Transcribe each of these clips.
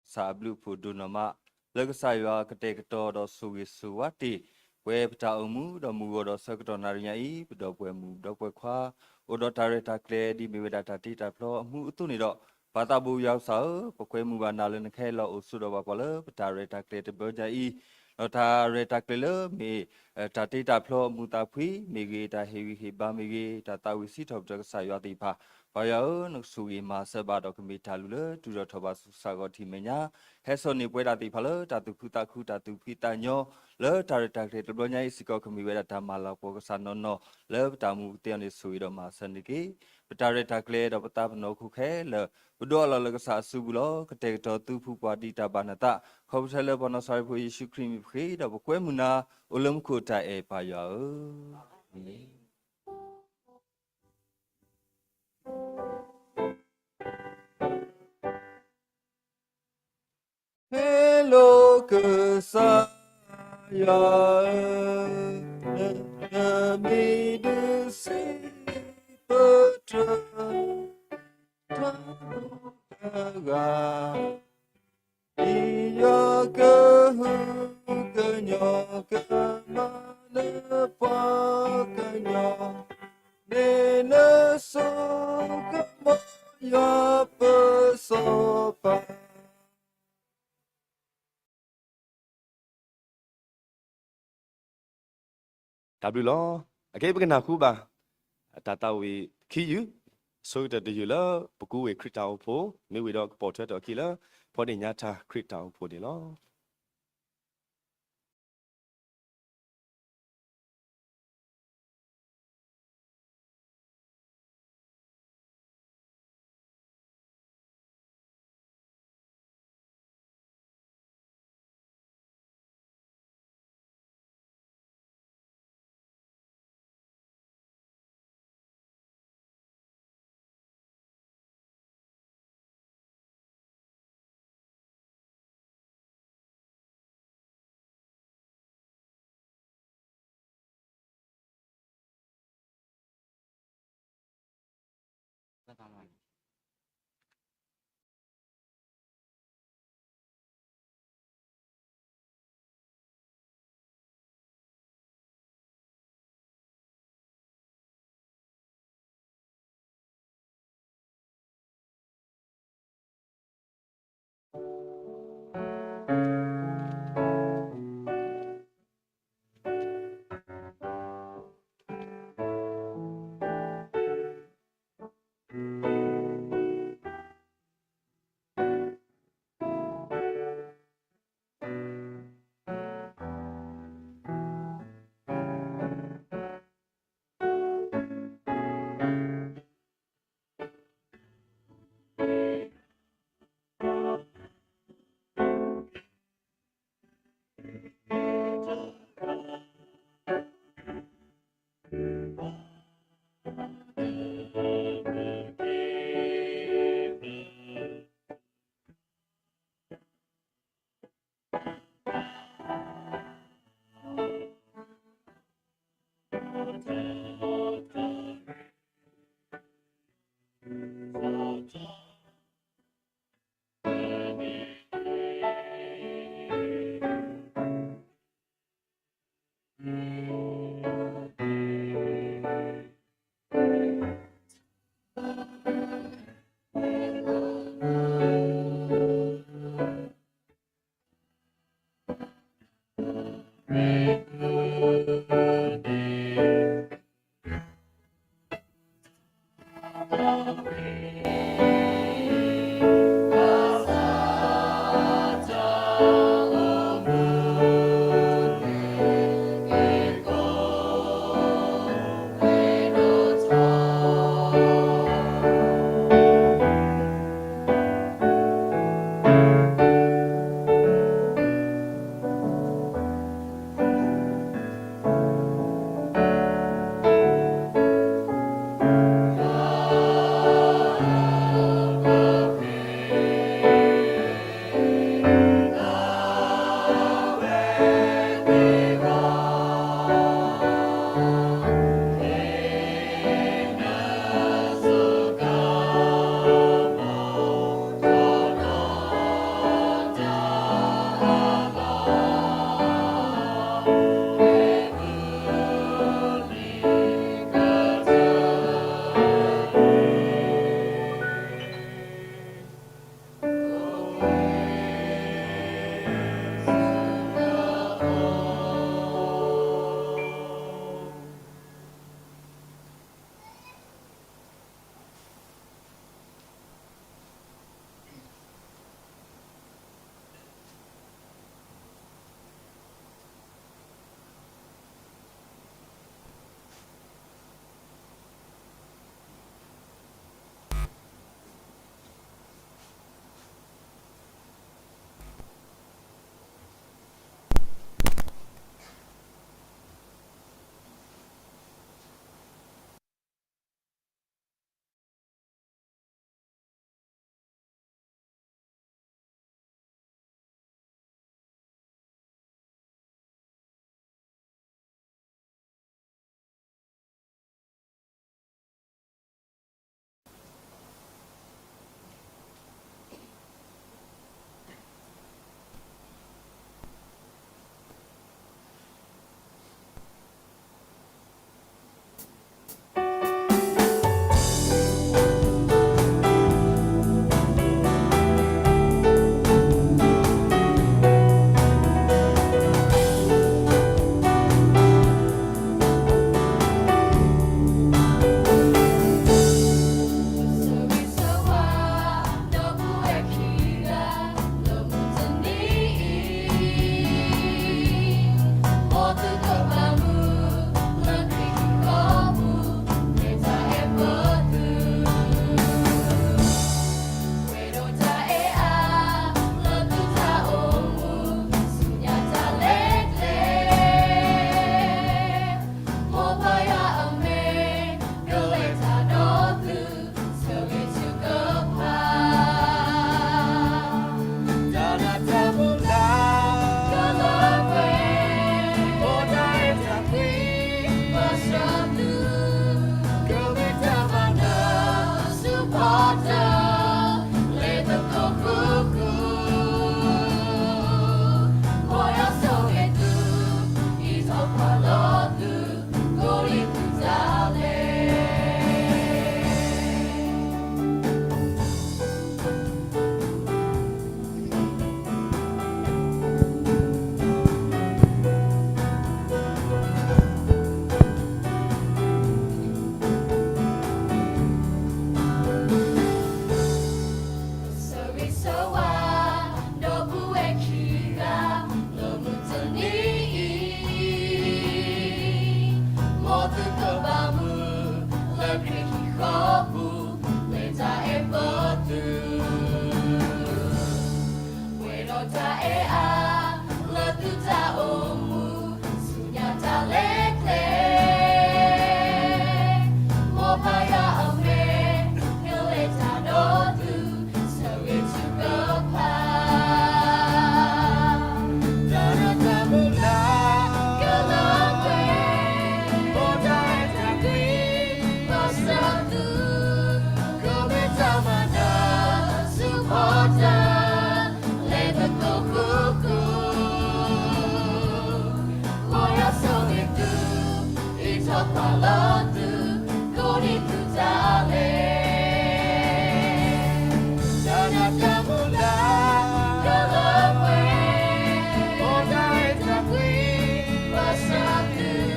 ပကစၢ်အဘျုးအဖှိၣ်ဒိၣ်နီၢ်မး, လၢကစၢ်ယွၤကတဲာ်ကတီၤဒီးဆိၣ်ဂ့ၤဆိၣ်ဝါတ့ၢ် ပဝဲပတၢ်အိၣ်မူဒီးမုၢ်ဂီၤဒီးဆၢကတီၢ်နၣ်ရံၣ်ညါအံၤ, ပဒီပုၢ်ဝဲၢ်မုၣ်ဒီပုၢ်ဝဲၢ်ခွါ အိၣ်ဒီးတၢ်ရဲၣ်တၢ်ကျဲၤဒ်မ့ၢ်ဝဲဒၣ်တၢ်တ့တၢ်ဖျီအမူအသိးန့ၣ်ဒီး, ပၢ်သးဘိယွၤကစၢ်ဧၢ, ပကွဲမုာ်ဘၣ်နၤလၢနကဟဲလီၤအိၣ်ဆိးဒီးဘၣ်ပှၤလၢပတၢ်ရဲၣ်တၢ်ကျဲၤတဘျီညါအံၤ, ဒီးတၢ်ရဲၣ်တၢ်ကျဲၤလၢမ့ၢ် တၢ်တ့တၢ်ဖျီအမူးသးဖှံမ့ၢ်ဂ့ၤ, တၢ်ဟ့ၣ်ဂံၢ်ဟ့ၣ်ဘါမ့ၢ်ဂ့ၤ, တၢ်သးဝံၣ်စံးထီၣ်ပတြၢၤကစၢ်ယွၤသ့ၣ်တဖၣ်, ပၢ်ယွၤဧၢ, နကဆိၣ်ဂ့ၤမၤစၢၤဘၣ်ဒီးကမ့ၢ်တၢ်လုၢ်လၢထူဒီးတီၢ်ဘၣ်ဆူကစၢ်ဂီၢ်ထံးမဲာ်ညါ, ဟဲစိာ်န့ၢ်ပဝဲဒၣ်သ့ၣ်တဖၣ်လၢတၢ်သူၣ်ခုသးခုတၢ်သူၣ်ဖှံသးညီ လၢတၢ်ရဲၣ်တၢ်ကျဲၤတဘျီညါအံၤစ့ၢ်ကီး ကမ့ၢ်ဝဲဒၣ်တၢ်မၤလၤကပီၤကစၢ်နီၢ်နီၢ် လၢပတၢ်မူပသ့ၣ်အီၤန့ၣ်ဆိၣ်ဂ့ၤဒီးမၤစၢၤန့ၢ်က့ၤ ပတၢ်ရဲၣ်တၢ်ကျဲၤဒီးပသးပနီၢ်ခိၣ်ခဲလၢာ်, ပဒိးအလီၢ်လၢကစၢ်အစုပူၤလီၤ. ကတဲာ်ကတီၤသုဖှူပှၤဒ်တၢ်ဘၣ်နသး, ခီဖျိလၢပှၤနီၢ်စၤရ့းဖိယ့ၣ်ၡူးခရံာ်မံၤပဃ့ဒီးပကွဲမုာ်နၤ, အိၣ်လၢမူခိၣ်တၢ်အဲၣ်ပၢ်ယွၤဧၢ, အၤမ့ၣ်. ဟ့ၣ်လိာ်ကစၢ်ယွၤဧၢ, နမ့ၢ်ဒုးစံးပတြၢၤတၢ်တဂၤ, ဒ်ယွၤကဟုကညီၢ်ကမၤလၢပှၤကညီ, မ့ၢ်နစိကမီၤယွၤပစီၤပၤ တၢ်ဘျုးလီၤ. အခဲအံၤပကနၢ်ဟူဘၣ် တၢ်သးဝံၣ်ခံယုၢ်, အဆိကတၢၢ်တယုၢ်လၢ ပကူဝ့ၢ်ခရံာ်တၢ်အိၣ်ဖှိၣ်, မ့ၢ်ဝံၤဒီးကပိာ်ထွဲထီၣ်အခံလၢ ဖီဒ့ၣ်ညါထါခရံာ်တၢ်အိၣ်ဖှိၣ်န့ၣ်လီၤ. ပှၤလီၤသုး ကိးနံၤသုးတၢ်လဲၤ တၢ်နးတၢ်မုၢ်လၢ် ကလၢပှဲၤ ပီၣ်တၢ်အဲၣ်တၢ်ကွံ ဘၣ်ဆၣ်သု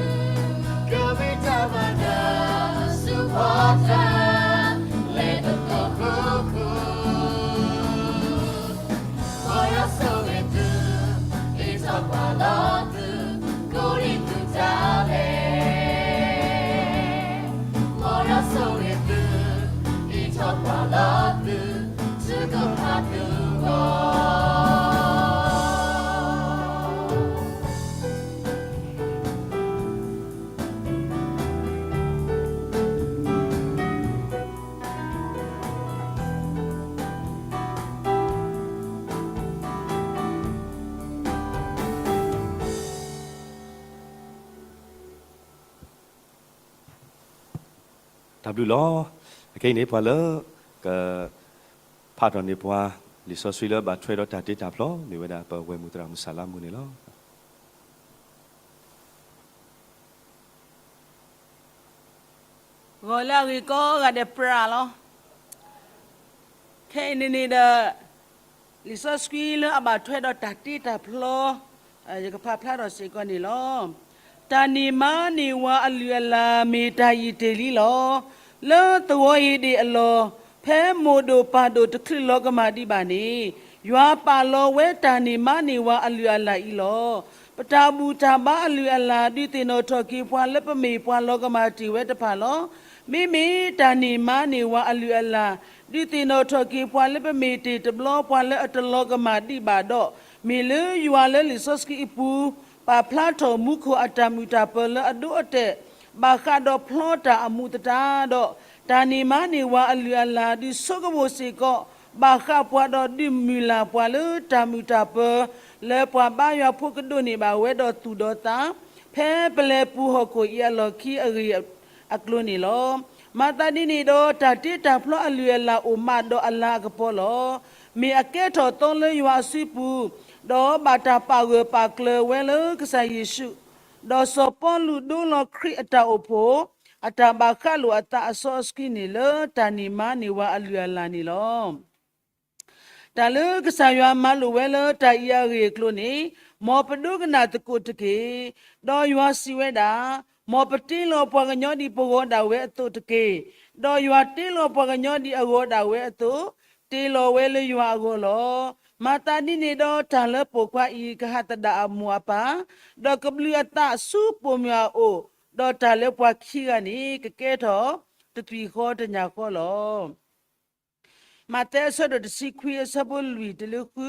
ကမ့ၢ်တၢ်မၤနၢၤ ဆူပီၣ်တၢ် လဲၤတသီဃုာ်ဃုာ် မ်ယွၤဆိၣ်ဂ့ၤသု ဒ်သိးပှၤလီၤသုး ကိးနံၤသုးတၢ်လဲၤ မ်ယွၤဆိၣ်ဂ့ၤသု ဒ်သိးပှၤလီၤသုး ဆူကဖးသုဂီၢ် တၢ်ဘျုးလီၤ. အခဲအံၤန့ၣ် ပှၤလၢက ဖးထီၣ်န့ၢ်ပှၤ လံာ်စီဆှံလၢဘၣ်ထွဲဒီးတၢ်တ့တၢ်ဖျီ မ့ၢ်ဝဲဒၣ်ပဝဲၢ်မုၢ်သရၣ်မုၣ်စၢ်လါမူန့ၣ်လီၤ. ဂီၤလၢအဂ့ၤကိးဂၤဒဲးပြးလီၤ. ခဲအံၤန့ၣ်န့ၣ်ဒီး လံာ်စီဆှံလၢအဘၣ်ထွဲဒီးတၢ်တ့တၢ်ဖျီ ယကဖးဖျါထီၣ်စ့ၢ်ကီးန့ၣ်လီၤ. တၢ်န့ၢ်မါန့ၢ်ဝၤအလုၢ်အလၢ် မ့ၢ်တၢ်ယံာ်တ့ၢ်လံလီၤ. လၢသဝီဧ့ၤဒ့ၣ်အလီၢ် ဖဲမိၢ်ဒိၣ်ပၢ်ဒိၣ်တချုးလီၤကမၣ်ဒံးဘၣ်န့ၣ် ယွၤပာ်လီၤဝဲတၢ်န့ၢ်မါန့ၢ်ဝၤအလုၢ်အလၢ်အံၤလီၤ. ပတၢ်ဘူၣ်တၢ်ဘါအလုၢ်အလၢ် ဒုးသ့ၣ်နီၣ်ထီၣ်က့ၤပှၤလၢပမ့ၢ်ပှၤလီၤကမၣ်တ့ၢ်ဝဲတဖၣ်လီၤ. မ့မ့ၢ်တၢ်န့ၢ်မါန့ၢ်ဝၤအလုၢ်အလၢ် ဒုးသ့ၣ်နီၣ်ထီၣ်က့ၤပှၤလၢပမ့ၢ်တ့ၢ်တဘျီ ပှၤလၢအတလီၤကမၣ်ဒံးဘၣ်ဒီး မ့ၢ်လၢယွၤလၢလံာ်စီဆှံအပူၤ ပာ်ဖျါထီၣ်မူခိၣ်အတၢ်မုာ်တၢ်ပၢၤလၢအဒိအတဲာ် ဘၣ်ဃးဒီးဖျီတၢ်အမူးသတးဒီး တၢ်န့ၢ်မါန့ၢ်ဝၤအလုၢ်အလၢ် ဒုးဆိကမိၣ်စ့ၢ်ကီး ဘၣ်ဃးပှၤဒီးဒုးမုၢ်လၢ်ပှၤလၢတၢ်မုာ်တၢ်ပၢၤ လၢပှၤဘါယွၤဖိကဒိးန့ၢ်ဘၣ်ဝဲဒီးသူၣ်ဒီးသး ဖဲပလဲၤပူၤဟီၣ်ခိၣ်အံၤအလီၢ်ခံအဂ့ၢ်အကျိၤန့ၣ်လီၤ. မၤသးဒ်န့ၣ်ဒီး တၢ်တ့တၢ်ဖျီအလုၢ်အလၢ်အိၣ်မးဒီးအလၤအကပီၤလီၤ. မ့ၢ်အကဲထီၣ်သီလၢယွၤအစုပူၤ, ဒီးဘၣ်တၢ်ပာ်ဂၢၢ်ပာ်ကျၢၤဝဲလၢကစၢ်ယ့ၣ်ၡူး, ဒီးစီၤပီလူးဒိလီၤခရံာ်အတၢ်အိၣ်ဖှိၣ်, အတၢ်ဘၣ်ဃးလိာ်အသးအစီအဆှံန့ၣ်လၢတၢ်န့ၢ်မါန့ၢ်ဝၤအလုၢ်အလၢ်န့ၣ်လီၤ. တၢ်လၢကစၢ်ယွၤမၤလိာ်ဝဲလၢတၢ်အံၤအဂ့ၢ်အကျိၤန့ၣ်, မ်ပဒိကနၣ်သကိးတက့ၢ်. ဒီးယွၤစံးဝဲဒၣ်, မ်ပတ့လီၤပှၤကညီဒ်ပဂီၤဒၣ်ဝဲအသိးတက့ၢ်. ဒီးယွၤတ့လီၤပှၤကညီဒ်အဂီၤဒၣ်ဝဲအသိး, တ့လီၤဝဲလၢယွၤအဂီၢ်လီၤ. မၤသးဒ်န့ၣ်ဒီးတၢ်လၢပိာ်ခွါအံၤကဟးသဒၣ်အမိၢ်အပၢ်, ဒီးကဘျုးအသးဆူပိာ်မုၣ်အအိၣ်, ဒီးတၢ်လၢပှၤခံဂၤန့ၣ် ကကဲထီၣ်တသွံၣ်ဃီတညၣ်ဃီလီၤ. မးသဲအဆၢဒိၣ်တဆံခွံအဆၢဖိလွံၢ်တုၤလၢဃု,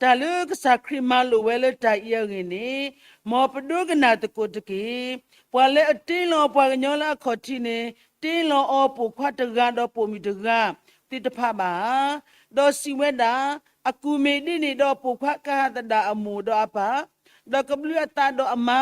တၢ်လၢကစၢ်ခရံာ်မၤလိာ်ဝဲလၢတၢ်အံၤအဂ့ၢ်န့ၣ်, မ်ပဒိကနၣ်သကိးတက့ၢ်. ပှၤလၢအတ့လီၤပှၤကညီလၢအခီၣ်ထံးန့ၣ်, တ့လီၤအီၤပိာ်ခွါတဂၤဒီးပိာ်မုၣ်တဂၤ သ့ၣ်တဖၣ်ဘၣ်ဧါ. ဒီးစံးဝဲဒၣ်, အကူၣ်မ့ၢ်ဒ်န့ၣ်ဒီးပိာ်ခွါကဟးသဒၣ်အမိၢ်ဒီးအပၢ်, ဒီးကဘျုးအသးဒီးအမါ,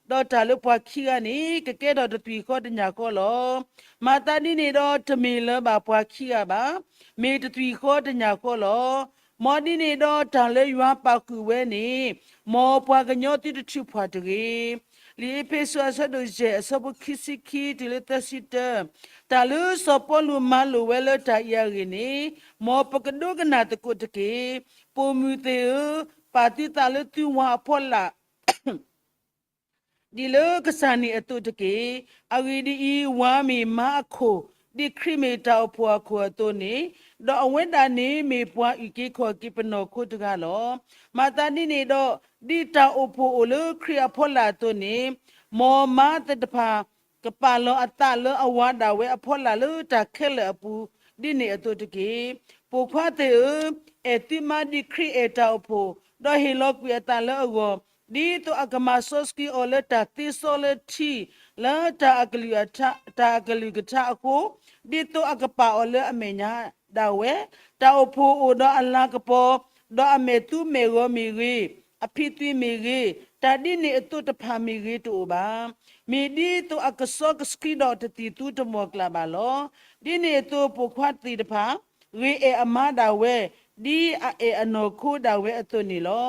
ဒီးတၢ်လၢပှၤခံဂၤန့ၣ် ကကဲထီၣ်တသွံၣ်ဃီတညၣ်ဃီလီၤ. မၤသးဒ်န့ၣ်ဒီးတမ့ၢ်လၢၤဘၣ်ပှၤခံဂၤဘၣ်, မ့ၢ်တသွံၣ်ဃီတညၣ်ဃီလီၤ. မ်ဒ်န့ၣ်ဒီးတၢ်လၢယွၤပာ်ဃုာ်ဝဲန့ၣ်, မ်ပှၤကညီသုတထုးဖှၣ်တဂ့ၤ. လံာ်အ့းဖ့းစူးအဆၢဒိၣ်ယဲၢ်အဆၢဖိခံဆံခံတုၤလၢသၢဆံတၢ, တၢ်လၢစီၤပီလူးမၤလိာ်ဝဲလၢတၢ်အံၤအဂ့ၢ်န့ၣ်, မ်ပကဒိကနၣ်သကိးတက့ၢ်. ပိာ်မုၣ်သ့ၣ်ဧၢ, ပာ်သုသးလၢသုဝၤအဖီလာ် ဒ်လၢကစၢ်န့ၣ်အသိးတက့ၢ်. အဂ့ၢ်ဒ်အံၤ, ဝၤမ့ၢ်မါအခိၣ်, ဒ်ခရံာ်မ့ၢ်တၢ်အိၣ်ဖှိၣ်အခိၣ်အသိးန့ၣ်, ဒီးအဝဲဒၣ်န့ၣ်မ့ၢ်ပှၤအုၣ်က့ၤခီၣ်က့ၤပနီၢ်ခိတဂၤလီၤ. မၤသးဒ်န့ၣ်ဒီး, ဒ်တၢ်အိၣ်ဖှိၣ်အိၣ်လၢခရံာ်အဖီလာ်အသိးန့ၣ်, မ်မါသ့ၣ်တဖၣ် ကပာ်လီၤအသးလၢအဝၤဒၣ်ဝဲအဖီလာ်လၢတၢ်ခဲလၢာ်အပူၤ, ဒ်န့ၣ်အသိးတက့ၢ်. ပိာ်ခွါသ့ၣ်ဧၢ, အဲၣ်သုမါဒ်ခရံာ်အဲၣ်တၢ်အိၣ်ဖှိၣ်, ဒီးဟ့ၣ်လီၤကွံာ်အသးလၢအဂီၢ်, ဒ်သိးအကမၤစီဆှံအီၤလၢတၢ်သ့စီလၢထံ, လၢတၢ်အကလုၢ်ကထါအဃိ, ဒ်သိးအကပာ်အီၤလၢအမဲာ်ညါဒၣ်ဝဲ, တၢ်အိၣ်ဖှိၣ်အိၣ်ဒီးအလၤကပီၤ, ဒီးအမဲာ်သူမဲာ်ဂီၤမ့ၢ်ဂ့ၤ, အဖံးသွံၣ်မ့ၢ်ဂ့ၤ, တၢ်ဒ်န့ၣ်အသိးတဖၣ်မ့ၢ်ဂ့ၤတအိၣ်ဘၣ်. မ့ၢ်ဒ်သိးအကစီကဆှံဒီးတသံၣ်သူတမီၢ်ကျၢ်ဘၣ်လီၤ. ဒ်န့ၣ်အသိးပိာ်ခွါသ့ၣ်တဖၣ် ဂ့ၤအဲၣ်အမါဒၣ်ဝဲ, ဒ်အအဲၣ်အနီၢ်ခိဒၣ်ဝဲအသိးန့ၣ်လီၤ.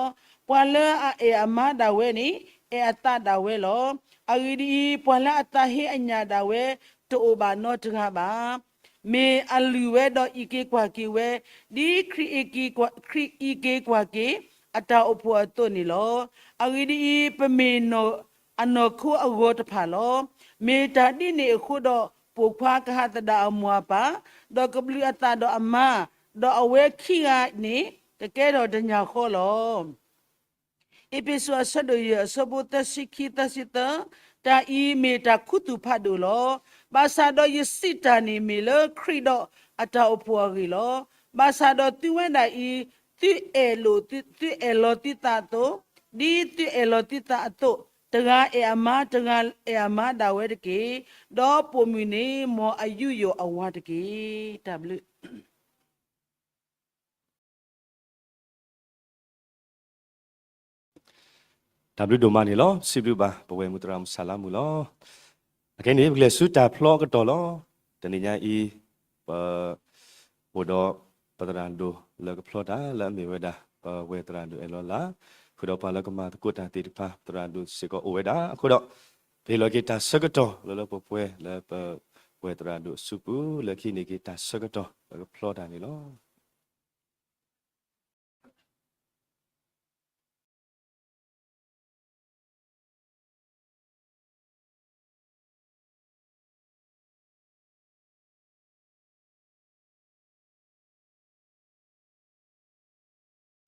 ပှၤလၢအအဲၣ်အမါဒၣ်ဝဲန့ၣ် အဲၣ်အသးဒၣ်ဝဲလီၤ. အဂ့ၢ်ဒ်အံၤ, ပှၤလၢအသးဟ့အညၣ်ဒၣ်ဝဲ တအိၣ်ဘၣ်နီတဂၤဘၣ်. မ့ၢ်အလုၢ်ဝဲဒီးအံးက့ၤကွၢ်က့ၤဝဲ, ဒ်ခရံာ်အံးက့ၤကွၢ်, ခရံာ်အံးက့ၤကွၢ်က့ၤ အတၢ်အိၣ်ဖှိၣ်အသိးန့ၣ်လီၤ. အဂ့ၢ်ဒ်အံၤ, ပမ့ၢ်နီၢ်, အနီၢ်ခိအဂီၤတဖၣ်လီၤ. မ့ၢ်တၢ်ဒ်န့ၣ်အဃိဒီး, ပိာ်ခွါကဟးသဒၣ်အမိၢ်အပၢ်, ဒီးကဘျုးအသးဒီးအမါ, ဒီးအဝဲခံဂၤန့ၣ် ကကဲထီၣ်တညၣ်ဃီလီၤ. အ့းဖ့းစူး အဆၢဒိၣ်ယဲၢ် အဆၢဖိသၢဆံခံ သၢဆံသၢ, တၢ်အံၤမ့ၢ်တၢ်ခူသူၣ်ဖးဒိၣ်လီၤ. ဘၣ်ဆၣ်ဒီးယစံးတၢ်န့ၣ်မ့ၢ်လၢခရံာ်ဒီးအတၢ်အိၣ်ဖှိၣ်အဂ့ၢ်လီၤ. ဘၣ်ဆၣ်ဒီးသုဝဲဒၣ်အံၤ, သုအဲၣ်လိာ်, သုအဲၣ်လီၤသုသးအသိး, ဒ်သုအဲၣ်လီၤသုသးအသိး, တဂၤအဲၣ်အမါ, တဂၤအဲၣ်အမါဒၣ်ဝဲတက့ၢ်. ဒီးပိာ်မုၣ်န့ၣ် မ်အယူးယီၣ်အဝၤတက့ၢ်. တၢ်ဘျုး တၢ်ဘျုးဒိၣ်မးန့ၣ်လီၤ. စံးဘျုးဘၣ် ပဝဲၢ်မုၢ်သရၣ်မုၣ်ဆၣ်လါမုၣ်လီၤ. အခဲအံၤန့ၣ် ပကလဲၤဆူတၢ်ဖျီအကတီၢ်လီၤ. တနံၤညါအံၤ, ပ, အိၣ်ဒီးပသရၣ်ဒိၣ်လၢကဖျီတၢ်လၢအမ့ၢ်ဝဲဒၣ် ပဝဲၢ်သရၣ်ဒိၣ်အဲၣ်လီၤလး, ဃုာ်ဒီးပှၤလၢကမၤသကိးတၢ်သ့ၣ်တဖၣ် သရၣ်ဒိၣ်စ့ၢ်ကီးအိၣ်ဝဲဒၣ်အဃိဒီး, ပဟ့ၣ်လီၤက့ၤတၢ်ဆၢကတီၢ်လၢလၢပှဲၤပှဲၤလၢပဝဲၢ်သရၣ်ဒိၣ်အစုပူၤ လၢကဟံးန့ၢ်က့ၤတၢ်ဆၢကတီၢ်လၢကဖျီတၢ်န့ၣ်လီၤ.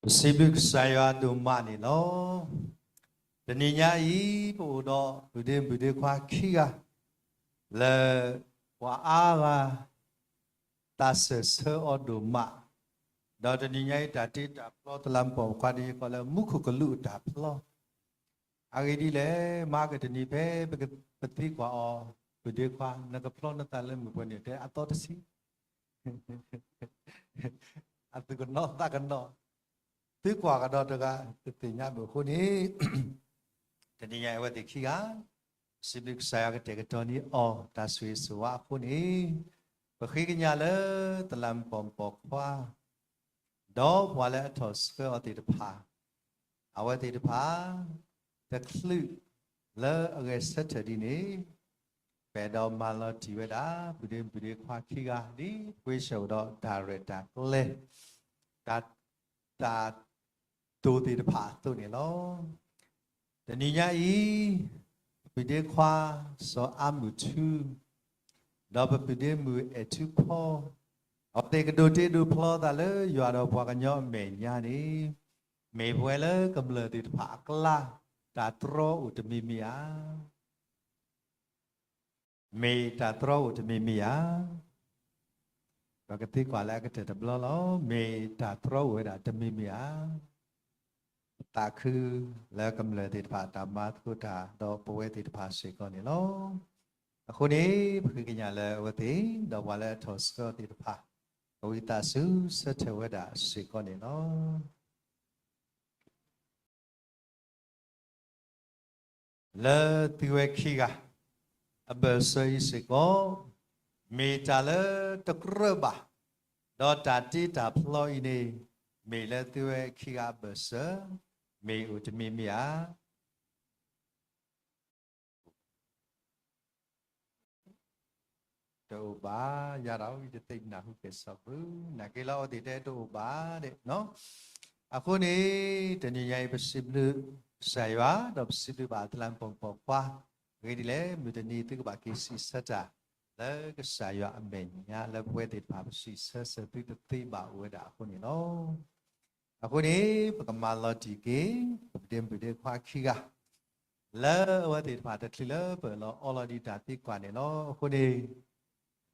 ပစံးဘျုးကစၢ်ယွၤဒိၣ်မးန့ၣ်လီၤ. တနံၤညါအံၤ ပအိၣ်ဒီးပုၢ်ဒ့မုၣ်ဒ့ခွါခံဂၤ လၢပှၤအါဂၤ သးစၢၢ်ဆၢအီၤဒိၣ်မး, ဒီးတနံၤညါအံၤ တၢ်တ့တၢ်ဖျီ တလးမူပိာ်ခွါ ဒ်ယကီးလၢမူခိၣ်ကလူးအတၢ်ဖျီ, အဂ့ၢ်ဒ်လဲၣ်, မၤကတနံၤဖဲ ပသံကွၢ်အီၤ, ပုၢ်ဒ့ခွါ နကဖျီနသးလၢမုၢ်ပှဲၤန့ၣ် တဲအသီတဆံ အသူၣ်ကနီၤသးကနီၤ, သုကွၢ်ကဒီးတဂၤ တသ့ၣ်ညါဘၣ်အဃိန့ၣ်, တနံၤညါအံၤအဝဲသ့ၣ်ခံဂၤ စံးဘျုးကစၢ်ယွၤကတဲာ်ကတီၤန့ၢ်အီၤ တၢ်ဆိၣ်ဂ့ၤဆိၣ်ဝါအဃိန့ၣ်, ပဃ့ကညးလၢ တလးမူပိာ်မုၣ်ပိာ်ခွါ ဒီးပှၤလၢအထီၣ်ဆှၢအီၤသ့ၣ်တဖၣ်, အဝဲသ့ၣ်တဖၣ် တချုးလၢအဂဲၤဆၢထၢၣ်ဒ်န့ၣ်, ပအဲၣ်ဒိးမၤလီၤတံၢ်ဝဲဒၣ် ပုၢ်ဒ့မုၣ်ဒ့ခွါခံဂၤ ဒ်ပှ့ၤဆၢၣ်အိၣ်ဒီးတၢ်ရဲၣ်တၢ်ကျဲၤ တၢ် တၢ်တိၢ်သ့ၣ်တဖၣ်အသိးန့ၣ်လီၤ. တနံၤညါအံၤ, ပပုၢ်ဒ့ခွါ စီၤအါမုၢ်ထူ ဒီးပပုၢ်ဒ့မုၣ်အဲၣ်ထူဖီ အဝဲသ့ၣ်ကဒိးတ့ဒိးဖျီသးလၢယွၤဒီးပှၤကညီအမဲာ်ညါန့ၣ်, မ့ၢ်ပဝဲလၢကမျၢၢ်သ့ၣ်တဖၣ်အကျါ တၢ်တြီအိၣ်တမံၤမံၤဧါ. မ့ၢ်တၢ်တြီအိၣ်တမံၤမံၤဧါ. ပကသံကွၢ်လၢအကတၢၢ်တဘျီလီၤ. မ့ၢ်တၢ်တြီအိၣ်ဝဲဒၣ်တမံၤမံၤဧါ. သးခုလၢကမျၢၢ်သ့ၣ်တဖၣ်တၢ်မၤသကိးတၢ် ဒီးပဝဲသ့ၣ်တဖၣ်စ့ၢ်ကီးန့ၣ်လီၤ. အဃိန့ၣ် ပဃ့ကညးလၢအဝဲသ့ၣ် ဒီးပှၤလၢအထီၣ်ဆှၢအီၤသ့ၣ်တဖၣ် ကဝံသးစူၤဆၢထၢၣ်ဝဲဒၣ်စ့ၢ်ကီးန့ၣ်လီၤ. လၢသုဝဲခံဂၤအဘၢၣ်စၢၤအံၤစ့ၢ်ကီး, မ့ၢ်တၢ်လၢတကြၢးဘၣ်, ဒီးတၢ်တ့တၢ်ဖျီအံၤန့ၣ် မ့ၢ်လၢသုဝဲခံဂၤအဘၢၣ်စၢၤ, မ့ၢ်အိၣ်တမံၤမံၤဧါ. တအိၣ်ဘၣ်, ယၤဒီးဝံတသ့ၣ်နၢ်ဟူကဲၣ်ဆိးပူၤ, နာ်က့လီၤအဝဲသ့ၣ်တဲတအိၣ်ဘၣ်ဒဲးနီၤ. အဃိန့ၣ် တနံၤညါအံၤ ပစံးဘျုးကစၢ်ယွၤ ဒီးပစံးဘျုးဘၣ်အတလးမူပိာ်ခွါ, အဂ့ၢ်ဒ်လဲၣ်, မုၢ်တနံၤသုကဘၣ်က့ၤစံးဆၢတၢ် လၢကစၢ်ယွၤအမဲာ်ညါ လၢပဝဲသ့ၣ်တဖၣ်ပစံးဆၢဆၢသုတသ့ဘၣ်အိၣ်ဝဲဒၣ်အဃိန့ၣ်လီၤ. အဃိန့ၣ် ပကမၤလီၤတံၢ်က့ၤ ပဒ့မုၣ်ဒ့ခွါခံဂၤ လၢအဝဲသ့ၣ်တဖၣ်တချုးလၢပၢၢ်လီၤအီလီၤဒံးတၢ်သံကွၢ်န့ၣ်လီၤ. အဃိန့ၣ်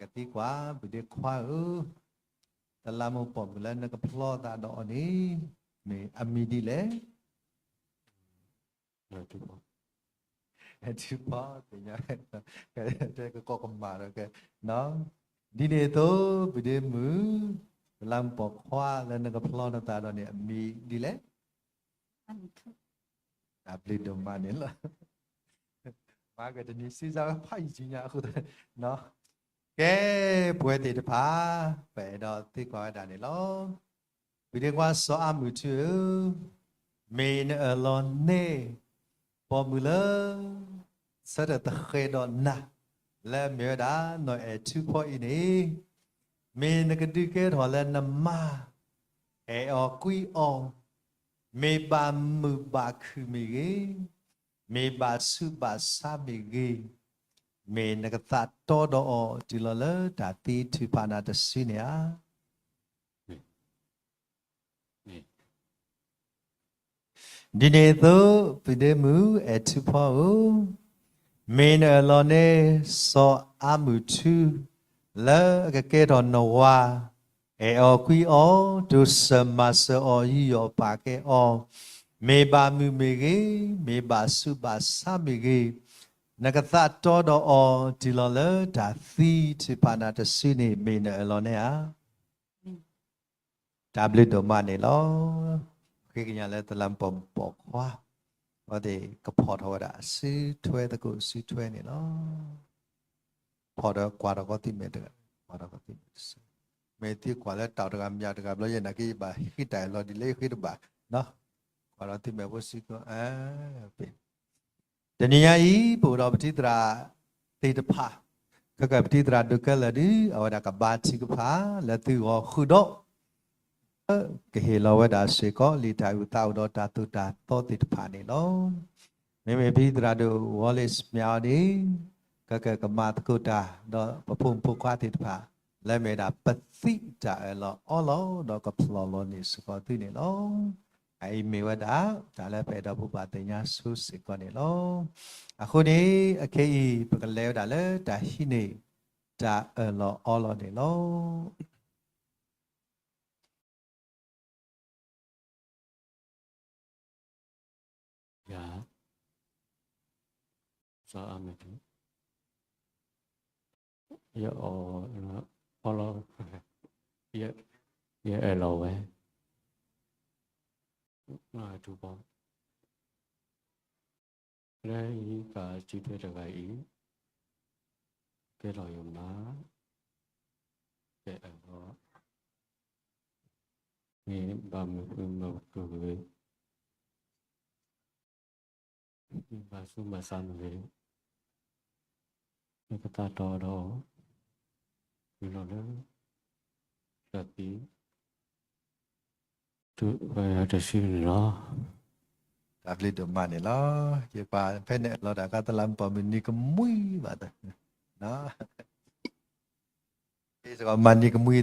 ကသံကွၢ် ပုၢ်ဒ့ခွါဧၢ, တလးမူပိာ်မုၣ်လၢနကဖျီသးဒီးအီၤန့ၣ် မ့ၢ်အမံၤဒ်လဲၣ်. ထူဖီသ့ၣ်ညါ, တဲကကိးကမၣ်ဒီးကဲ, ဒ်န့ၣ်အသိး ပုၢ်ဒ့မုၣ် တလးမူပိာ်ခွါလၢနကဖျီနသးဒီးန့ၣ် အမံၤဒ်လဲၣ်. တၢ်ဘျုးဒိၣ်မးန့ၣ်လီၤ. မၤကတနံၤစံးစၢ်ဝဲဖးယံာ်ညါအဃိ, ကဲ ပဝဲသ့ၣ်တဖၣ် ပအဲၣ်ဒိးသံကွၢ်ဝဲဒၣ်န့ၣ်လီၤ. ပုၢ်ဒ့ခွါစီၤအါမုၢ်ထူဧၢ, မ့ၢ်နအၢၣ်လီၤန့ၢ် ပိာ်မုၣ်လၢ ဆၢထၢၣ်သဃဲးဒီးနၤ, လၢအမ့ၢ်ဝဲဒၣ် နီၢ်အဲၣ်ထူဖီအံၤန့ၣ်, မ့ၢ်နကဒုးကဲထီၣ်လၢနမါ, အဲၣ်အီၤကွံအီၤ, မ့ၢ်ဘၣ်မုာ်ဘၣ်ခုၣ်မ့ၢ်ဂ့ၤ, မ့ၢ်ဘၣ်ဆူးဘၣ်ဆါမ့ၢ်ဂ့ၤ, မ့ၢ်နကသးတီဒီးအီၤတုၤလီၤလၢတၢ်သံထုးဖးနၤတစုန့ၣ်ဧါ. ဒ်န့ၣ်အသိး ပုၢ်ဒ့မုၣ်အဲၣ်ထူဖီဧၢ, မ့ၢ်နအၢၣ်လီၤန့ၢ် စီၤအၤမုၣ်ထူ လၢအကကဲထီၣ်နဝၤ, အဲၣ်အီၤကွံအီၤ, တိစၢၤမၤစၢၤအီၤ, ယူးယီၣ်ပာ်ကဲအီၤ, မ့ၢ်ဘၣ်မုာ်မ့ၢ်ဂ့ၤ, မ့ၢ်ဘၣ်ဆူးဘၣ်ဆါမ့ၢ်ဂ့ၤ, နကသးတီဒီးအီၤ တုၤလီၤလၢတၢ်သံထုးဖးနၤတစုန့ၣ် မ့ၢ်နအၢၣ်လီၤန့ၢ်ဧါ. တၢ်ဘျုးဒိၣ်မးန့ၣ်လီၤ. ဃ့ကညးလၢသလၢမုၢ်ပိာ်ခွါ, အဝဲသ့ၣ်ကဖီၣ်ထီၣ်ဝဲဒၣ်အစုထွဲသကိးစုထွဲန့ၣ်လီၤ. ဖီၣ်ဒီးကွၢ်ထီၣ်ကီးသုမဲာ်တဂၤ, ကွၢ်ထီၣ်ကီးသုမဲာ်တစဲး, မ့ၢ်သုကွၢ်လၢတၢ်တဂၤမ့ၢ်တဂၤဘျီယဲနာ်က့ ယဘၣ်ဟ့ၣ်တၢ်အၢၣ်လီၤဒ်လဲၣ်ဃ့တဘၣ်, ကွၢ်ဒီးသုမဲာ်ဖိစုကီး တနံၤညါအံၤ ပအိၣ်ဒီးပထံၣ်သရၣ်သ့ၣ်တဖၣ်, ခဲကၢၣ်ပထံၣ်သရၣ်ဒိၣ်ကဲလၢာ်ဒီး အဝဲဒၣ်ကဘါထုကဖၣ်လၢသုဂီၢ်ဃုာ်ဒီး ကဟ့ၣ်လီၤဝဲဒၣ်စ့ၢ်ကီး လံာ်တၢ်အုၣ်သးအိၣ်ဒီးတၢ်သိၣ်တၢ်သီသ့ၣ်တဖၣ်န့ၣ်လီၤ. မ့မ့ၢ်ပထံၣ်သရၣ်ဒိၣ် Wallace မၠးအီၤန့ၣ်, ကကမၤသကိးတၢ် ဒီးပဖိမုၣ်ဖိခွါသ့ၣ်တဖၣ် လၢမ့ၢ်ဒၣ်ပသံးတၢ်အၢၣ်လီၤအီလီၤ ဒီးကဖျီၣ်လီၤန့ၢ်စ့ၢ်ကီးသုန့ၣ်လီၤ. အအံၤမ့ၢ်ဝဲဒၣ် တၢ်လၢပအဲၣ်ဒိးဘိးဘၣ်သ့ၣ်ညါဆိစ့ၢ်ကီးန့ၣ်လီၤ. အဃိန့ၣ် အခဲအံၤ ပကလဲၤဝဲဒၣ်လၢတၢ်ဟံးန့ၢ် တၢ်အၢၣ်လီၤအီလီၤန့ၣ်လီၤ. ယၤ, စီၤအၤမ့ၣ်ထူ, ယအီၣ်အီလီၤ, ယ, ယအၢၣ်လီၤဝဲ, ထူဖီ, လၢယကးစုထွဲတဂၤအံၤ, ကဲထီၣ်ယမါ, ကဲအၢၣ်လီၤ, မ့ၢ်ဘၣ်မုာ်မုာ်ဂ့ၤ, မ့ၢ်ဘၣ်ဆူးဘၣ်ဆါမ့ၢ်ဂ့ၤ, နကသးတီဒီး, မ့ၢ်လီၤလၢ, တၢ်သံ, တစုန့ၣ်လီၤ. တၢ်ဘျုးဒိၣ်မးန့ၣ်လီၤ. ယပှၤဖဲန့ၣ်အလီၢ်တၢ်ခါသလၢမုၢ်ပိာ်မုၢ်နံၤကမှံဘၣ်, မၤနံၤကမှံ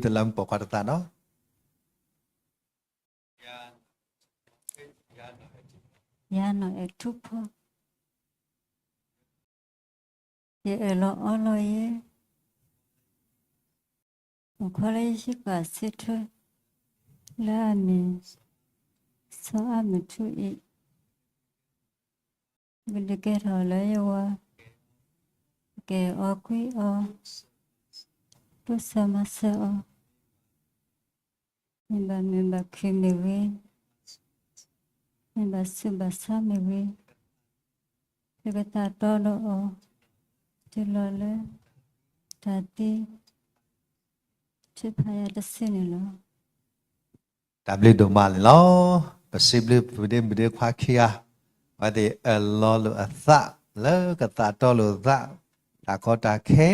သလၢမုၢ်ပိာ်ခွါတသးနီၤ. ယၤနီၢ်အဲၣ်ထူဖီ, ယအၢၣ်လီၤအီလီၤယဲ, မုၣ်ခွါလၢယဟံးဃာ်စုထွဲ, လၢအမ့ၢ်, စီၤအၤမ့ၣ်ထူအံၤ, ကဒုးကဲထီၣ်လၢယဝၤ, ကဲအီၤကွံအီၤ, တိစၢၤမၤစၢၤအီၤ မ့ၢ်ဘၣ်မုာ်ဘၣ်ခုၣ်မ့ၢ်ဂ့ၤ, မ့ၢ်ဘၣ်ဆူးဘၣ်ဆါမ့ၢ်ဂ့ၤ, ယကသးတီဒီးအီၤ, တုၤလီၤလၢ, တၢ်သံ, ထုးဖးယၤတစုန့ၣ်လီၤ. တၢ်ဘျုးဒိၣ်မးန့ၣ်လီၤ. ပစံးဘျုးပုၢ်ဒ့မုၣ်ဒ့ခွါခံဂၤ, အဝဲသ့ၣ်အၢၣ်လီၤလိာ်အသး, လၢကသးတီလိာ်သး, တၢ်ကီတၢ်ခဲ,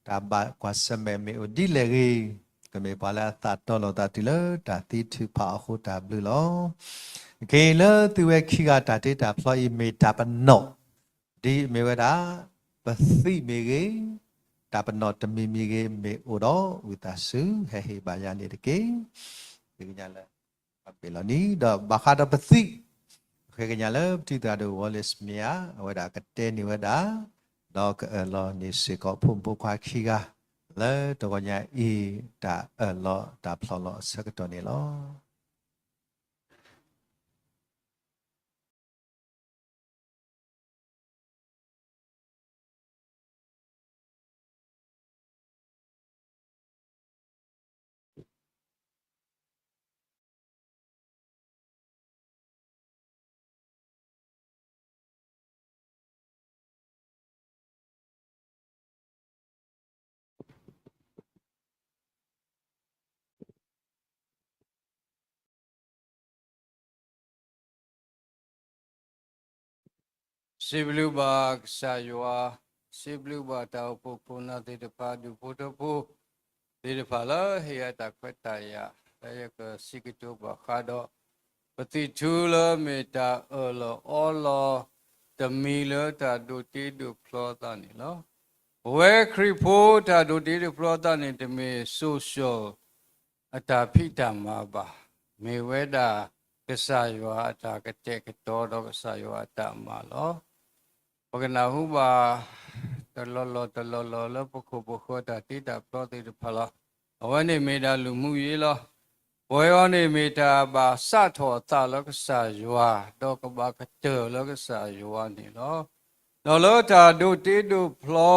တၢ်ဘၣ်ကွၢ်ဆၢၣ်မဲာ်မ့ၢ်အိၣ်ဒ်လဲၣ်ဂ့ၤ, ကမ့ၢ်ပှၤလၢအသးတီလိာ်သးတုၤလၢတၢ်သံထုးဖးအီၤအဃိတၢ်ဘျုးလီၤ. က့ၤလၢသုဝဲခံဂၤတၢ်တ့တၢ်ဖျီအံၤမ့ၢ်တၢ်ပနီၣ်, ဒ်မ့ၢ်ဝဲဒၣ်, ပသံးမ့ၢ်ဂ့ၤ, တၢ်ပနီၣ်တမံၤမံၤဂ့ၤ မ့ၢ်အိၣ်ဒီးဝံသးစူၤ ဟဲဟ့ၣ်ဘၣ်ယၤန့ၣ်တက့ၢ်. ဃ့ကညးလၢ, အဘ့ၣ်လီၤနံၤ ဒီးဘၣ်ဃးဒီးပသံး, ဃ့ကညးလၢပထံၣ်သရၣ်ဒိၣ် Wallace မၠး, အဝဲဒၣ်ကတဲန့ၢ်ဝဲဒၣ်, ဒီးကအၢၣ်လီၤန့ၢ်စ့ၢ်ကီးဖိမုၣ်ဖိခွါခံဂၤ, လၢတဂီၤညါအံၤ တၢ်အၢၣ်လီၤတၢ်ဖျီၣ်လီၤအဆၢကတီၢ်န့ၣ်လီၤ. စံးဘျုးဘၣ်ကစၢ်ယွၤ, စံးဘျုးဘၣ်တၢ်အိၣ်ဖှိၣ်ခိၣ်နၢ်သ့ၣ်တဖၣ် ဒူၣ်ဖိထၢဖိသ့ၣ်တဖၣ်လၢဟ့ၣ်အတၢ်ခွဲးတၢ်ယာ် လၢယကစံးကတိၤဘၣ်ဃးဒီး ပသံၣ်ထူလၢမ့ၢ်တၢ်အၢၣ်လီၤအီလီၤ တမံၤလၢတၢ်ဒိးတ့ဒိးဖျီသးန့ၣ်လီၤ. ပဝဲခရံာ်ဖိတၢ်ဒိးတ့ဒိးဖျီသးန့ၣ် တမ့ၢ် social အတၢ်ဖံးတၢ်မၤဘၣ်. မ့ၢ်ဝဲဒၣ် ကစၢ်ယွၤအတၢ်ကတဲာ်ကတီၤဒီးကစၢ်ယွၤအတၢ်မၤလီၤ. ပကနၢ်ဟူဘၣ် တလီၢ်လီၢ်တလီၢ်လီၢ်လၢပခိၣ်ပဃၢၤတၢ်တ့တၢ်ဖျီသ့ၣ်တဖၣ်လီၤ. အဝဲန့ၣ်မ့ၢ်ဒၣ်လူၤမူယ့လီၤ. ပဝဲအံၤန့ၣ်မ့ၢ်တၢ်ဘၣ်စးထီၣ်အသးလၢကစၢ်ယွၤ, ဒီးကဘၣ်ကတၢၢ်လၢကစၢ်ယွၤန့ၣ်လီၤ. ဒီးလၢတၢ်ဒိးတ့ဒိးဖျီ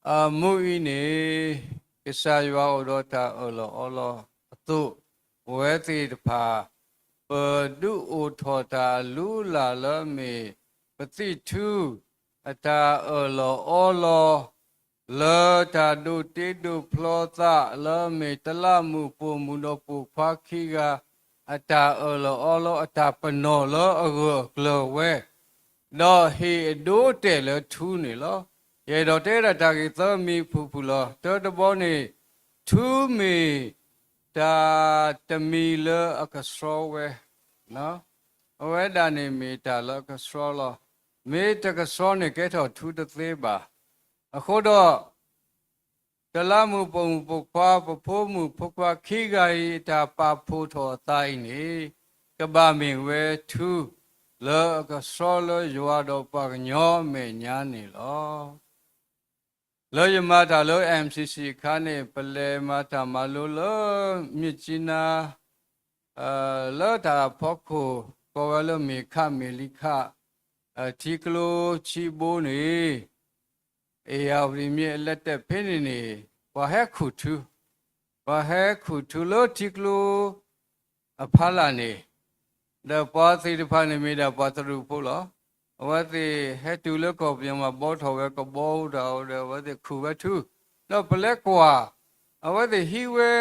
အမူအံၤန့ၣ် ကစၢ်ယွၤအိၣ်ဒီးတၢ်အၢၣ်လီၤအီလီၤအသိး, ပဝဲသ့ၣ်တဖၣ် ပဒုးအိၣ်ထီၣ်တၢ်အလုၢ်အလၢ်လၢအမ့ၢ် ပသံၣ်ထူ အတၢ်အၢၣ်လီၤအီလီၤ လၢတၢ်ဒိးတ့ဒိးဖျီသး လၢအမ့ၢ်တလးမူးပိာ်မုၣ်ဒီးပိာ်ခွါခံဂၤ အတၢ်အၢၣ်လီၤအီလီၤ အတၢ်ပနီၣ်လၢအဂၢၢ်အကျၢၤဝဲ ဒီးဟ့ၣ်အဒိအတဲာ်လၢထူန့ၣ်လီၤ. ယအဲၣ်ဒိးတဲဒၣ်တၢ်ဂ့ၢ်သၢမံၤဖုၣ်ဖုၣ်လီၤ. တၢတဘီန့ၣ် ထူမ့ၢ်တၢ်တမံၤလၢအကဆှီဝဲ, အဝဲဒၣ်န့ၣ်မ့ၢ်တၢ်လၢအကဆှီလီၤ. မ့ၢ်တကဆှီန့ၣ် ကဲထီၣ်ထူတသ့ဘၣ်. အဃိဒီး တလးမူးပိာ်မုၣ်ပိာ်ခွါ ပဖိမုၣ်ဖိခွါခံဂၤအံၤ အတၢ်ပာ်ဖှိၣ်ထီၣ်အသးအံၤန့ၣ် ကဘၣ်မ့ၢ်ဝဲထူ လၢအကဆှီလၢယွၤဒီးပှၤကညီအမဲာ်ညါန့ၣ်လီၤ. လၢယမၤတၢ်လၢ M C C အခါန့ၣ် ပလဲၤမၤတၢ်မၤလိလၢ မြစ်ကြီးနား လၢတၢ်ဖီခိၣ် ကိးဝဲလၢမ့ၢ်ခးမ့ၢ်လံခး ထံကျိဆံဘိန့ၣ် ဧရာဝတီမြစ်အလယ်တဖဲန့ၣ်န့ၣ် ပှၤဟဲခူၣ်ထူ, ပှၤဟဲခူၣ်ထူလၢထံကျိအဖီလာ်န့ၣ်, ဒီးပှၤသ့ၣ်တဖၣ်န့ၣ်မ့ၢ်ဒၣ်ပှၤတရူးဖိလီၤ. အဝဲသ့ၣ်ဟဲတုၤလၢကီၢ်ပယီၤမး ဘှီထီၣ်ဝဲကဘီအိၣ်ဒီး ဒီးအဝဲသ့ၣ်ခူၣ်ဝဲထူ, ဒီးပလဲၤကွၢ်, အဝဲသ့ၣ်ဟံးဝဲ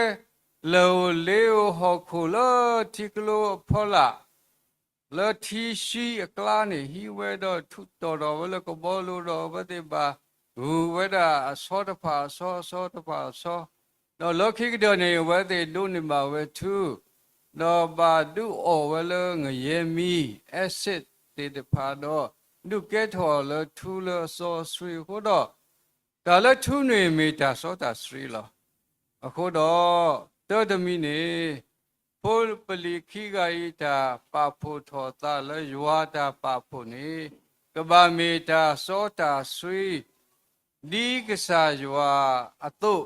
လၢၢ်ဧိၤလ့ဧိၤဟီၣ်ခိၣ်လၢထံကျိအဖီလာ် လၢထံဆှံအကျါန့ၣ် ဟံးဝဲဒီးထူးတီၢ်ထီၣ်ဝဲလၢကဘီလိၤဒီး အဝဲသ့ၣ်ဘၣ်ဂုာ်ဝဲဒၣ်အဆီတဖၣ်အဆီ အဆီတဖၣ်အဆီ, ဒီးလၢခံကတၢၢ်န့ၣ် အဝဲသ့ၣ်ဒိးန့ၢ်ဘၣ်ဝဲထူ, ဒီးဘၣ်ဒုးအီၣ်ဝဲလၢငရဲမံ acid သ့ၣ်တဖၣ်ဒီး ဒုးကဲထီၣ်လၢထူလၢအစီအဆှံအဃိဒီး တၢ်လၢထူန့ၣ်မ့ၢ်တၢ်စီတၢ်ဆှံလီၤ. အဃိဒီး တၢတမံၤန့ၣ် ဖိပလံၤခံဂၤအံၤတၢ်ပာ်ဖှိၣ်ထီၣ်သးလၢယွၤတၢ်ပာ်ဖှိၣ်န့ၣ် ကဘၣ်မ့ၢ်တၢ်စီတၢ်ဆှံ ဒ်ကစၢ်ယွၤအသိး,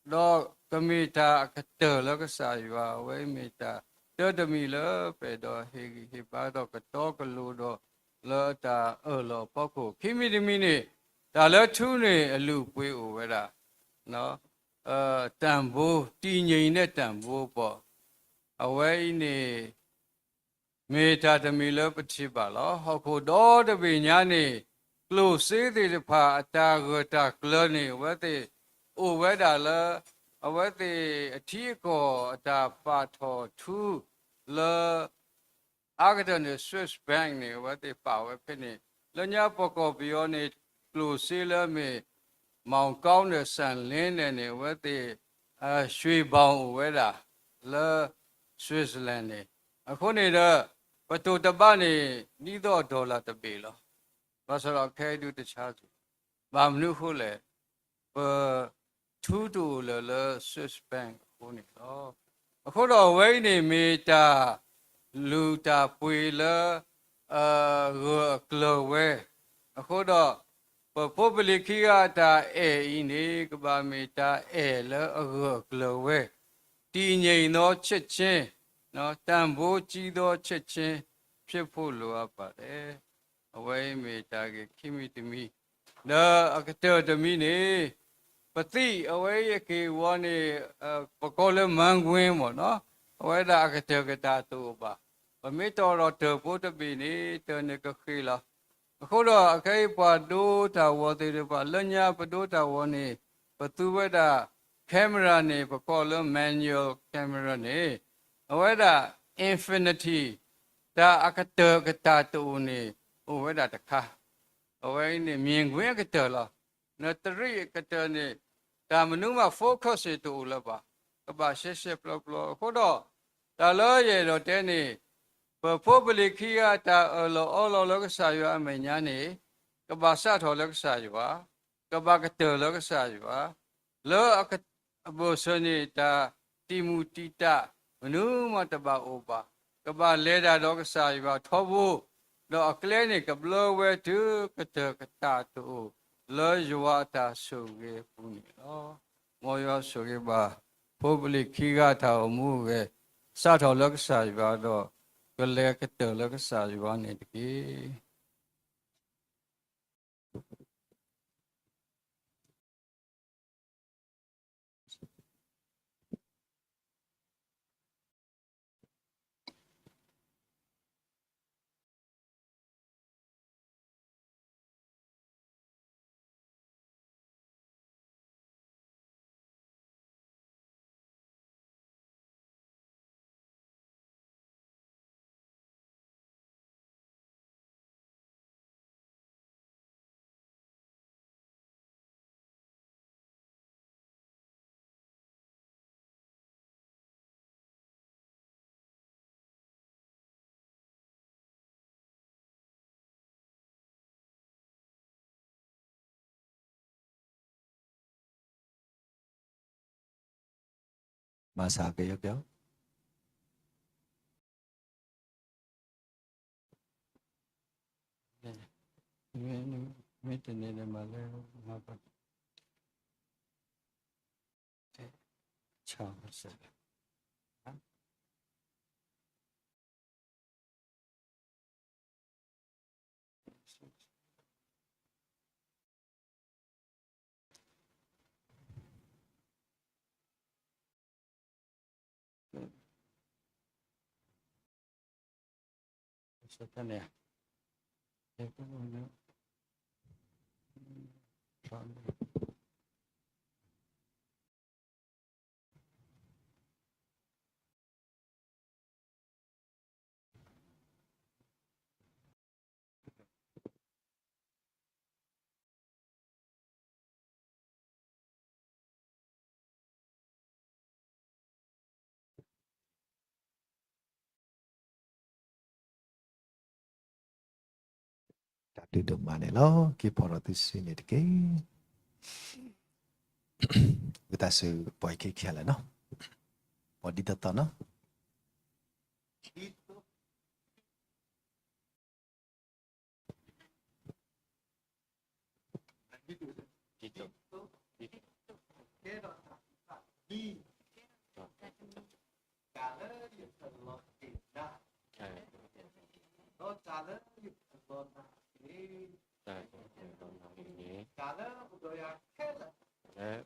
ဒီးကမ့ၢ်တၢ်အကတၢၢ်လၢကစၢ်ယွၤ အဝဲမ့ၢ်တၢ်တၢတမံၤလၢပအဲၣ်ဒိးဟ့ၣ်ဂံၢ်ဟ့ၣ်ဘါဒီးကတီကလိၤဒီး လၢတၢ်အၢၣ်လီၤဖီခိၣ် ခံမံၤတမံၤန့ၣ်, တၢ်လၢထူန့ၣ်အလုၢ်အပှ့ၤအိၣ်ဝဲဒၣ် တၢ်ဘိ တံၢ်ညံၣ်အံၤန့ၣ်တၢ်ဘိပီၣ်, အဝဲအံၤန့ၣ် မ့ၢ်တၢ်တမံၤလၢပထံၣ်ဘၣ်လီၤ. ဟီၣ်ခိၣ်ဒီတဘ့ၣ်ညါန့ၣ် ကျိၣ်စ့သ့ၣ်တဖၣ်အတၢ်ဂၢၢ်တၢ်ကျၢၤန့ၣ် အဝဲသ့ၣ်အိၣ်ဝဲဒၣ်လၢ အဝဲသ့ၣ်အထံအကီၢ်အတၢ်ပာ်ထီၣ်ထူ လၢ အါကတၢၢ်န့ၣ် Swiss bank န့ၣ် အဝဲသ့ၣ်ပာ်ဝဲဖဲန့ၣ်, လၢညါပကီၢ်ပယီၤန့ၣ် ကျိၣ်စ့လၢအမ့ၢ် မောင်ကောင်း ဒီး စၣ်လ့န့ၣ်န့ၣ် အဝဲသ့ၣ် ရွှေဘဏ် အိၣ်ဝဲဒၣ် လၢ Switzerland န့ၣ်, အဃိန့ၣ်ဒီး ပတိၢ်တဘၣ်န့ၣ် ဒ်သိး dollar တဘ့ၣ်လီၤ. ဘၣ်ဆၣ်ဒီးခဲအံၤဒုးတဆါစ့ၢ်, ဘၣ်မနုၤအဃိလဲၣ်, ပ ထူတအိၣ်လၢၤလၢ Swiss bank အဃိန့ၣ်လီၤ. အဃိဒီးအဝဲအံၤန့ၣ် မ့ၢ်တၢ်လုၢ်တၢ်ပှ့ၤလၢ အဂၢၢ်အကျၢၤဝဲ, အဃိဒီး ပဖိပလံၤခံဂၤအတၢ်အဲၣ်အံၤန့ၣ် ကဘၣ်မ့ၢ်တၢ်အဲၣ်လၢအဂၢၢ်အကျၢၤဝဲ, တံၢ်ညံၣ်အံၤနီၢ်ဆံၣ်ဆ့, တၢ်ဘိကံဒီးဆံၣ်ဆ့ ဖျိဖိလိာ်အပၣ်လဲၣ်. အဝဲအံၤမ့ၢ်တၢ်ဂ့ၢ်ခံမံၤတမံၤ, ဒီးအကတၢၢ်တမံၤန့ၣ် ပသံၣ်အဝဲအံၤအက့ၢ်အဂီၤန့ၣ် ပကိးလၢ မၢကွ့မ့ၢ်နီၤ, အဝဲဒၣ်အကတၢၢ်ကတၢၢ်တအိၣ်ဘၣ်. ပမ့ၢ်တီၣ်ဒီးတၢၢ်ဖိတဘ့ၣ်န့ၣ် တၢၢ်န့ၣ်ကဃ့ၢ်လီၤ. အဃိဒီးအခဲအံၤပှၤဒိတၢ်ဂီၤသ့ၣ်တဖၣ် လၢညါပဒိတၢ်ဂီၤန့ၣ် ပသူဝဲဒၣ် camera န့ၣ် ပကိးလၢ manual camera န့ၣ် အဝဲဒၣ် infinity တၢ်အကတၢၢ်ကတၢၢ်တအိၣ်န့ၣ် အိၣ်ဝဲဒၣ်တခါ အဝဲအံၤန့ၣ် မြင်ကွင်းအကတၢၢ်လီၤ. နတရံးအကတၢၢ်န့ၣ် တၢ်မနုၤမး focus န့ၣ်တအိၣ်လၢၤဘၣ်. ကဘၣ်ရှဲရှဲပျီပျီအဃိဒီး တၢ်လၢယအဲၣ်ဒိးတဲန့ၣ် ပဖိပလံၤခံဂၤတၢ်အၢၣ်လီၤအီလီၤလၢကစၢ်ယွၤအမဲာ်ညါန့ၣ် ကဘၣ်စးထီၣ်လၢကစၢ်ယွၤ, ကဘၣ်ကတၢၢ်လၢကစၢ်ယွၤ, လၢအက အဘၢၣ်စၢၤန့ၣ် တၢ်တံာ်မုၢ်တံာ်တာ် မနုၤမးတဘၣ်အိၣ်ဘၣ်. ကဘၣ်လဲၤတၢ်ဒီးကစၢ်ယွၤထီဘိ, ဒီးအကျဲန့ၣ် ကဘျၢဝဲတုၤကတၢၢ်ကတၢၢ်တအိၣ် လၢယွၤအတၢ်ဆိၣ်ဂ့ၤအပူၤန့ၣ်လီၤ. မ်ယွၤဆိၣ်ဂ့ၤဘၣ် ဖိပလံၤခံဂၤတၢ်အိၣ်မူအိၣ်ဂဲၤ စးထီၣ်လၢကစၢ်ယွၤဒီး ကလဲၤကတၢၢ်လၢကစၢ်ယွၤန့ၣ်တက့ၢ်. မၤစၢ်က့ၤယကဲ မ့ၢ်တန့ၣ်ဒီးမၤလၢ ဆၢ တၢ်ဘျုးဒိၣ်မးန့ၣ်လီၤ. က့ၤဖီၣ်ဒီးသုစုန့ၣ်တက့ၢ်. ဝံသးစူၤပှၤခံခံလၢာ်နီၤ, ပှၤဒ်သိးသိးနီၤ. တၢ်လၢယတလီၤနာ်န့ၣ် တၢ်လၢပဒိၣ်ယၤခဲလၢာ် ယဟ့ၣ်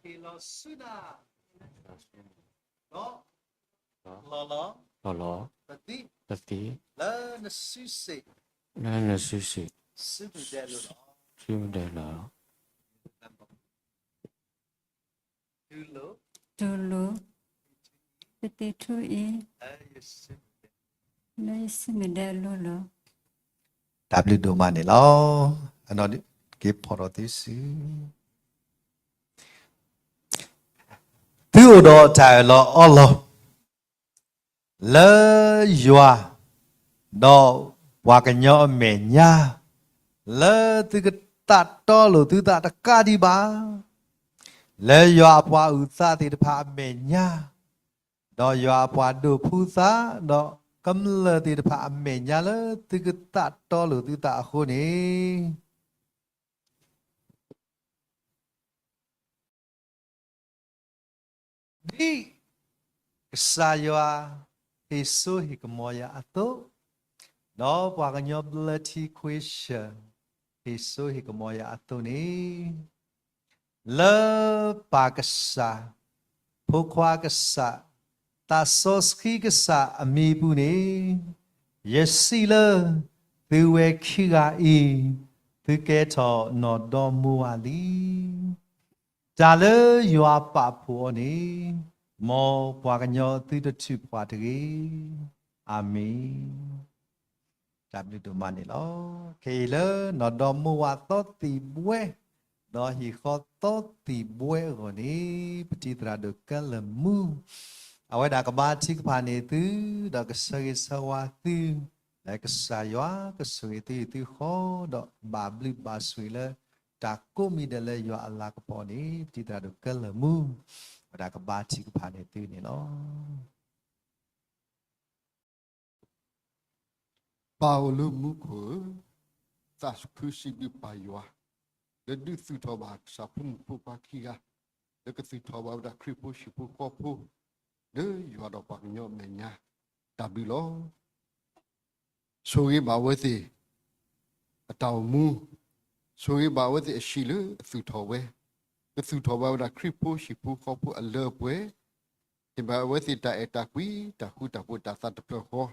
လီၤဆူနၤ ဒီး လီၤလီၤ ပသံ လၢနစုစ့ၣ် လၢနစုစ့ၣ် စုမုၢ်ဒဲလီၤ စုမုၢ်ဒဲလီၤ. တူၢ်လိာ် ပသံၣ်ထူအံၤ လၢယစုမုၢ်ဒဲအလိၤလီၤ. တၢ်ဘျုးဒိၣ်မးန့ၣ်လီၤ. အနီၢ်က့ၤဖီၣ်ဒီးသုစု သုအိၣ်ဒီးတၢ်အၢၣ်လီၤအီလီၤ လၢယွၤ ဒီးပှၤကညီအမဲာ်ညါ, လၢသုကသးတီလိာ်သုသးတကးဒံးဘၣ်, လၢယွၤအပှၤအုၣ်သးသ့ၣ်တဖၣ်အမဲာ်ညါ, ဒီးယွၤအပှၤဒိးဖှူသး, ဒီးကမျၢၢ်သ့ၣ်တဖၣ်အမဲာ်ညါလၢသုကသးတီလိာ်သုသးအဃိန့ၣ် ဒ်ကစၢ်ယွၤ ဟ့ၣ်စိဟ့ၣ်ကမီၤယၤအသိး, ဒီးပှၤကညီဘျၢထံခွ့ၡၢၣ် ဟ့ၣ်စိဟ့ၣ်ကမီၤယၤအသိးန့ၣ်, လၢပၢ်ကစၢ်, ဖိခွါကစၢ်, သးစီဆှံကစၢ်အမံၤအပူၤန့ၣ်, ယစံးလၢသုဝဲခံဂၤအံၤ, သုကဲထီၣ်နီၢ်ဒီမါဝၤလံ. တၢ်လၢယွၤပာ်ဖှိၣ်အီၤန့ၣ်, မ်ပှၤကညီသုတထုးဖှၣ်တဂ့ၤ. အၤမ့ၣ်. တၢ်ဘျုးဒိၣ်မးန့ၣ်လီၤ. ခဲအံၤလၢနီၢ်ဒီမါဝၤသီသံၣ်ဘှဲ ဒီးဟံၣ်ဃီသီသံၣ်ဘှဲအဂီၢ်န့ၣ် ပတံၤသရၣ်ဒိၣ်ကဲလၢာ်မူ အဝဲဒၣ်ကဘါထုကဖၣ်န့ၢ်သု ဒီးကဆၢဂ့ၤဆၢဝါသု လၢကစၢ်ယွၤကဆိၣ်ဂ့ၤသုဟံၣ်သုဃီ ဒီးဘၣ်ဘျုးဘၣ်ဆိၣ်ဂ့ၤလၢတၢ်ကိးမံၤဒဲးလၢယွၤအလၤကပီၤန့ၣ် ပတံၤသရၣ်ဒိၣ်ကဲလၢာ်မူ အဝဲဒၣ်ကဘါထုကဖၣ်န့ၢ်သုန့ၣ်လီၤ. ပၢ်အိၣ်လၢမူခိၣ်ဧၢ, သးခုစံးဘျုးပၢ်ယွၤ လၢဒုးသူၣ်ထီၣ်ဘၣ်ကစၢ်ဖိမုၣ်ဖိခွါခံဂၤ လၢကသူၣ်ထီၣ်ဘၣ်ဝဲဒၣ်ခရံာ်ဖိဟံၣ်ဖိဃီဖိ လၢယွၤဒီးပှၤကညီအမဲာ်ညါ တၢ်ဘျုးလီၤ. ဆိၣ်ဂ့ၤဘၣ်အဝဲသ့ၣ် အတၢ်အိၣ်မူ, ဆိၣ်ဂ့ၤဘၣ်အဝဲသ့ၣ်အဟံၣ်လၢအသူၣ်ထီၣ်ဝဲ, ကသူၣ်ထီၣ်ဘၣ်ဝဲဒၣ်ခရံာ်ဖိဟံၣ်ဖိဃီဖိအလၢအပှဲၤ, ဟ့ၣ်ဘၣ်အဝဲသ့ၣ်တၢ်အဲၣ်တၢ်ကွံ တၢ်ဃူတၢ်ဖိးတၢ်သးတဖျၢၣ်ဃီ,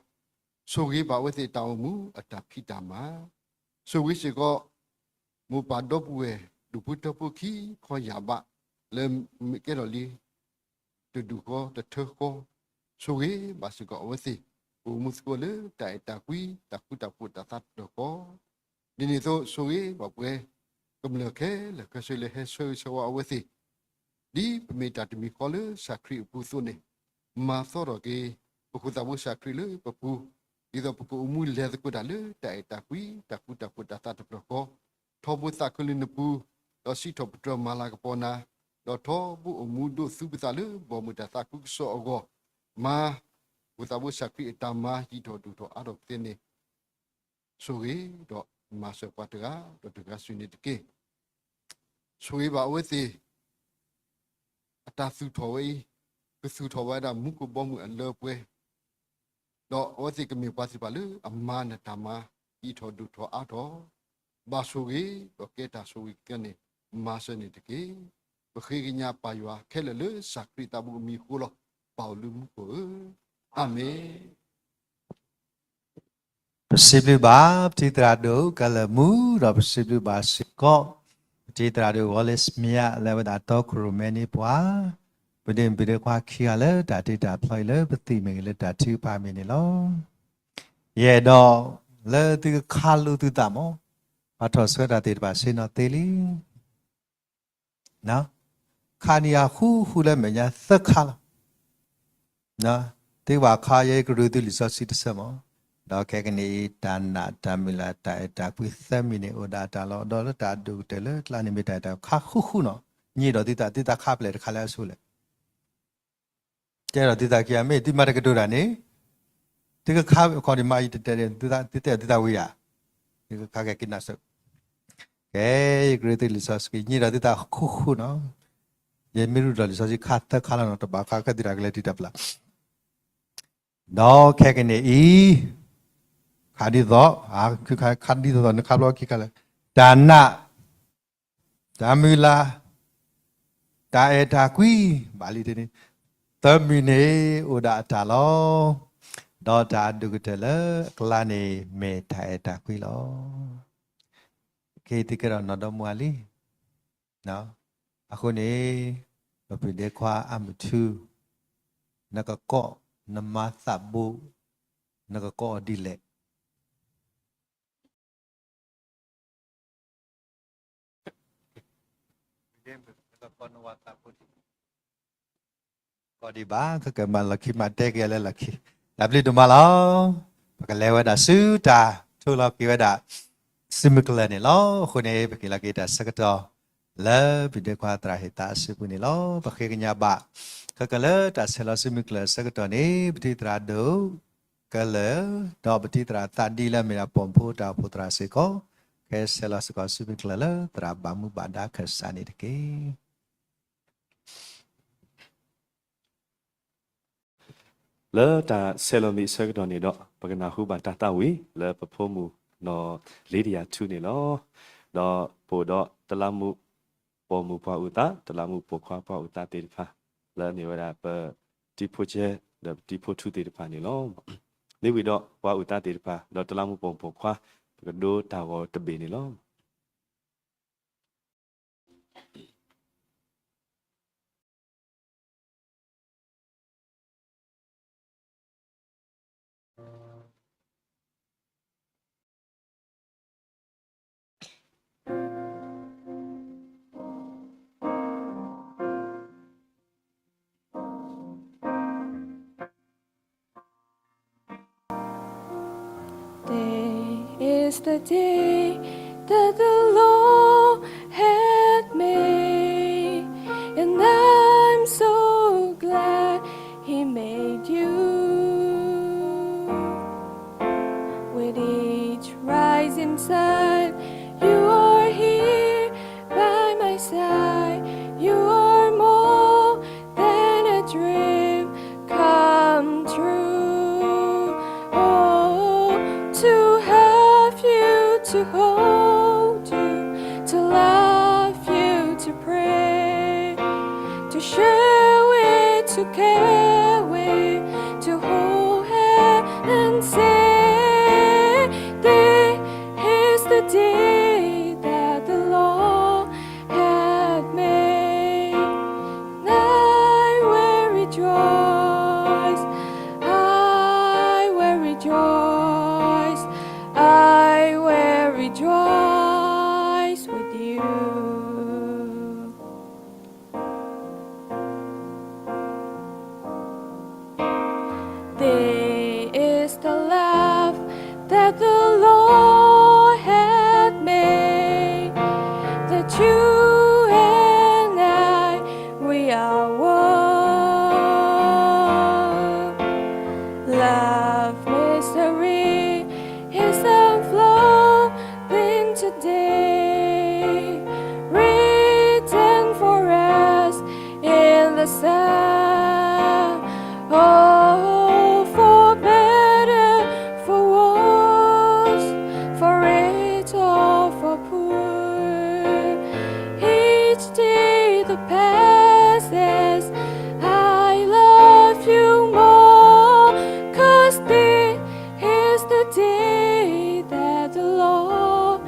ဆိၣ်ဂ့ၤဘၣ်အဝဲသ့ၣ်တၢ်အိၣ်မူအတၢ်ဖံးတၢ်မၤ, ဆိၣ်ဂ့ၤစ့ၢ်ကီး မိၢ်ပၢ်ဒီပုၢ်ဝဲၢ် ဒူၣ်ဖိထၢဖိခံခီယၢ်ဘး လၢမ့ၢ်ကဲထီၣ်လံ တဒူၣ်ဃီတထၢဃီ, ဆိၣ်ဂ့ၤဘၣ်စ့ၢ်ကီးအဝဲသ့ၣ် ကအိၣ်မူသကိးလၢတၢ်အဲၣ်တၢ်ကွံ တၢ်ဃူတၢ်ဖိးတၢ်သးတဖျၢၣ်ဃီ, ဒ်န့ၣ်အသိး ဆိၣ်ဂ့ၤဘၣ်ပှၤ ကမျၢၢ်ခဲလၢာ်ခဲဆ့လၢဟဲဆၢဂ့ၤဆၢဝါအဝဲသ့ၣ် ဒ်ပမ့ၢ်တၢ်တမံၤဃီလၢကစၢ်ခရံာ်အပူၤအသိးန့ၣ်, မၤသီထီၣ်က့ၤ ပဃိၣ်သးဘိကစၢ်ခရံာ်လၢပပူၤ, ဒ်သိးပကအိၣ်မူလဲၤသကိးတၢ်လၢတၢ်အဲၣ်တၢ်ကွံ တၢ်ဃူတၢ်ဖိးတၢ်သးတဖျၢၣ်ဃီ, ထီဘိသးခုလၢနပူၤ, ဒီးစံးထီၣ်ပတြၢၤမၤလၤကပီၤနၤ, ဒီးထီဘိအိၣ်မူဒိးသူပသးလၢဘီမုၢ်တၢ်သးခုကစီၣ်အဂီၢ်, မၤ ပဃိၣ်သးဘိကစၢ်ခရံာ်အတၢ်မၤ ယံာ်ထီၣ်ဒိၣ်ထီၣ်အါထီၣ်ပသ့န့ၣ် ဆိၣ်ဂ့ၤဒီးမၤစၢၤပှၤတဂၤဒီးတဂၤစုာ်န့ၣ်တက့ၢ်. ဆိၣ်ဂ့ၤဘၣ်အဝဲသ့ၣ် အတၢ်သူၣ်ထီၣ်ဝဲအံၤ, ကသူၣ်ထီၣ်ဝဲဒၣ်မူခိၣ်ဘီမုၢ်အလၢအပှဲၤ, ဒီးအဝဲသ့ၣ်ကမ့ၢ်ပှၤသ့ၣ်တဖၣ်လၢအမၤနတၢ်မၤ ယံာ်ထီၣ်ဒိၣ်ထီၣ်အါထီၣ်, ဘၣ်ဆိၣ်ဂ့ၤဒီးကဲတၢ်ဆိၣ်ဂ့ၤကသ့န့ၣ် မၤစၢၤန့ၣ်တက့ၢ်. ပဃ့ကညးပၢ်ယွၤခဲလၢာ်လၢကစၢ်ခရံာ်သးဘိအမံၤအဃိလီၤ. ပၢ်အိၣ်လၢမူခိၣ်ဧၢ, အၤမ့ၣ်. ပစံးဘျုးဘၣ် ပတံၤသရၣ်ဒိၣ်ကဲလၢာ်မူ ဒီးပစံးဘျုးဘၣ်စ့ၢ်ကီး ပတံၤသရၣ်ဒိၣ် Wallace Mia လၢအဝဲဒၣ်တီခိၣ်ရိၣ်မဲန့ၢ်ပှၤ ပဒ့မုၣ်ပဒ့ခွါခံဂၤလၢတၢ်တ့တၢ်ဖျီအံၤလၢပသံၣ်မ့ၢ်ဂ့ၤ လၢတၢ်ထုကဖၣ်မ့ၢ်န့ၣ်လီၤ. ယအဲၣ်ဒိး လၢသုကခါလိာ်သုသးမး, ပှၤထီၣ်ဆှၢတၢ်သ့ၣ်တဖၣ်ဆ့ၣ်နီၤသ့လံ ခါန့ၣ်အဃူဃူလၢမဲာ်ညါသၢခါလီၤ. သုကဘၣ်ခါယဲကရၢသုလံာ်စီဆှံတဆၢမး, ဒီးခဲကနံၣ်အံၤ တၢ်နာ်တၢ်မုၢ်လၢ်တၢ်အဲၣ်တၢ်ကွံသၢမံၤန့ၣ် အိၣ်ဒၣ်တၢ်လီၤ. ဒီးလၢတၢ်ဒိၣ်ကတၢၢ်လၢကျါန့ၣ်မ့ၢ်တၢ်အဲၣ်တၢ်ခါဃူဃူနီၤ, ညံးဒီးသုသး သုသးခါပျဲၢ်တခါလၢအဆိလဲၣ် တဲဒီးသုသးခံဂၤ မ့ၢ်သုမၤတကတိၤတၢ်န့ၣ် သုကခါအခီၣ်ဒံးမးအံၤတတဲာ် သုတဲာ်သုသးဝံၤယၤ, သုကခါကဲက့ၤနၢ်စၢး, ကဲ ယကရၢသုလံာ်စီဆှံ ညံးဒီးသုသးဃူဃူနီၤ, ယမ့ၢ်ရူၢ်ဒီးလံာ်စီဆှံခါသၢခါလီၤနီၤ, တဘၣ်ခါခဲသုတၢ်ကလဲၤတုၤတၢ်ပျၢ်, ဒီးခဲကနံၣ်အံၤ ခါဒ်သိး ခါဒ်သိး နခါဘျီခံခါလၢ တၢ်နာ် တၢ်မုၢ်လၢ် တၢ်အဲၣ်တၢ်ကွံ ဘၣ်လံတန့ၣ် သၢမံၤန့ၣ် အိၣ်ဒၣ်အတၢ်လီၤ. ဒီးတၢ်ဒိၣ်ကတၢၢ်လၢအကျါန့ၣ် မ့ၢ်တၢ်အဲၣ်တၢ်ကွံလီၤ. ခဲအံၤသုကဲထီၣ်နီၢ်ဒီမါဝၤလံ. အဃိန့ၣ် ပပုၢ်ဒ့ခွါအါမုၢ်ထူ နကကိး နမါသးဘိ နကကိးအီၤဒ်လဲၣ်. ကိးဒံးဘၣ် ကကမၤလီၢ်ခံ မၤတဲက့ၤလၢလီၢ်ခံ, တၢ်ဘျုးဒိၣ်မးလီၤ. ပကလဲၤဝဲဒၣ်ဆူတၢ်ထိၣ်လီၤက့ၤဝဲဒၣ် စုမုၢ်ကျၢၢ်န့ၣ်လီၤ. အဃိန့ၣ် ပက့ၤလီၤက့ၤတၢ်ဆၢကတီၢ် လၢပုၢ်ဒ့ခွါသရၣ်ဟ့ၣ်သးအစုပူၤန့ၣ်လီၤ. ပဃ့ကညးဘၣ် ခဲကလၢတၢ်ဆဲးလီၤစုမုၢ်ကျၢၢ်ဆၢကတီၢ်န့ၣ် ပတံၤသရၣ်ဒိၣ် ကလၢာ် ဒီးပတံၤသရၣ်သးဒံလၢအမ့ၢ်ဒၣ်ပိာ်မုၣ်ဖိတၢ်အိၣ်ဖှိၣ်သရၣ်စ့ၢ်ကီး ကဟဲဆဲးလီၤစ့ၢ်ကီးစုမုၢ်ကျၢၢ်လၢသရၣ်ဘၣ်မူဘၣ်ဒါခၢၣ်စးန့ၣ်တက့ၢ်. လၢတၢ်ဆဲးလီၤမံၤအဆၢကတီၢ်န့ၣ်ဒီး ပကနၢ်ဟူဘၣ်တၢ်သးဝံၣ် လၢပဖိမုၣ်နီၢ်လ့တယၤထူန့ၣ်လီၤ. ဒီးပအိၣ်ဒီးတလးမူးပိာ်မုၣ်ပှၤအိၣ်သး, တလးမူးပိာ်ခွါပှၤအိၣ်သးသ့ၣ်တဖၣ် လၢအမ့ၢ်ဝဲဒၣ်ပတံၤဖိကဲ ဒီးပတံၤဖိထူသ့ၣ်တဖၣ်န့ၣ်လီၤ. မ့ၢ်ဝံၤဒီးပှၤအိၣ်သးသ့ၣ်တဖၣ် ဒီးတလးမူးပိာ်မုၣ်ပိာ်ခွါ ပကဒိတၢ်ဂီၤတဘ့ၣ်န့ၣ်လီၤ. the day that the Lord hath made, and I'm so glad he made you. With each rising sun, you are here by my side. You are more than a dream come true. Oh, to have you, to hold you, to love you, to pray, to share with, to care with, to hold hand and say, this is the day that the Lord hath made. I will rejoice, I will rejoice, I will rejoice with you. This is the love that the Lord hath made, that you and I, we are one. Love mystery is unfolding today, written for us in the sun. Oh, for better, for worse, for rich or for poor, each day that passes, I love you more, 'cause this is the day that the Lord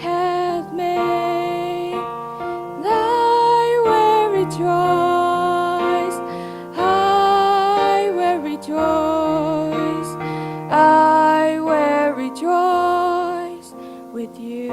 hath made. I will rejoice, I will rejoice, I will rejoice with you.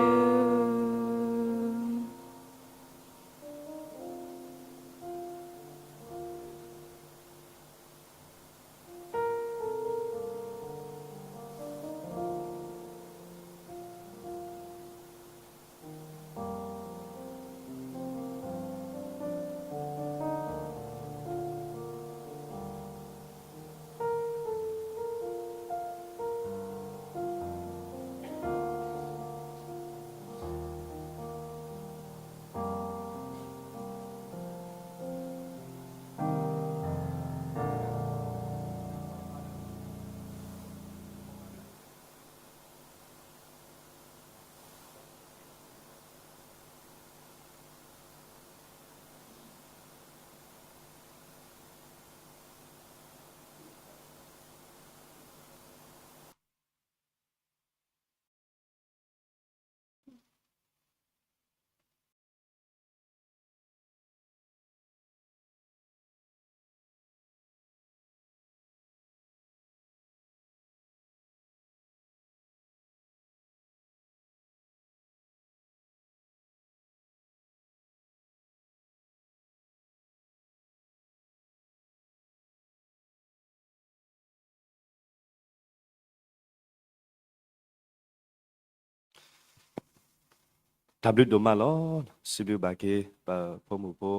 တၢ်ဘျုးဒိၣ်မးလီၤ. စံးဘျုးဘၣ်က့ၤ ပဖိမုၣ်ဖိ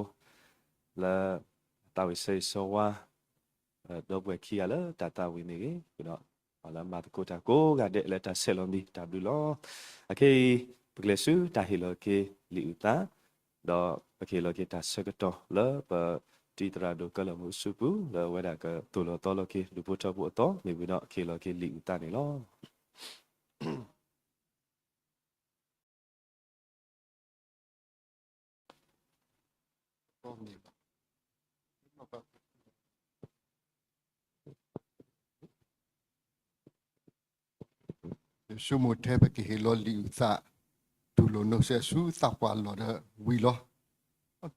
လၢ တၢ်ဝံၣ်ဆၢဂ့ၤဆၢဝါ ဒီပုၢ်ဝဲၢ်ခံဂၤလၢတၢ်သးဝံၣ်မ့ၢ်ဂ့ၤ, ဒီး လၢမၤသကိးတၢ်ကိးဂၤဒဲးလၢတၢ်ဆဲးလီၤမံၤ တၢ်ဘျုးလီၤ. အခဲအံၤ ပကလဲၤဆူတၢ်ဟ့ၣ်လီၤက့ၤလံာ်အုၣ်သး ဒီးပကဟ့ၣ်လီၤက့ၤတၢ်ဆၢကတီၢ်လၢပတံၤသရၣ်ဒိၣ်ကၢလီၤမုၢ်အစုပူၤ လၢအဝဲဒၣ်ကသိၣ်လီၤသီလီၤက့ၤ ဒူၣ်ဖိထၢဖိအသီ မ့ၢ်ဝံၤဒီးကဟ့ၣ်လီၤက့ၤလံာ်အုၣ်သးန့ၣ်လီၤ. ယဆိကမိၣ်ထဲ ပကဟ့ၣ်လီၤလံာ်အုၣ်သး တူၢ်လိာ်နီၢ်ကစၢ်ဆူသးပှၢ်လီၢ်ဒီးဝံၤလီၤ.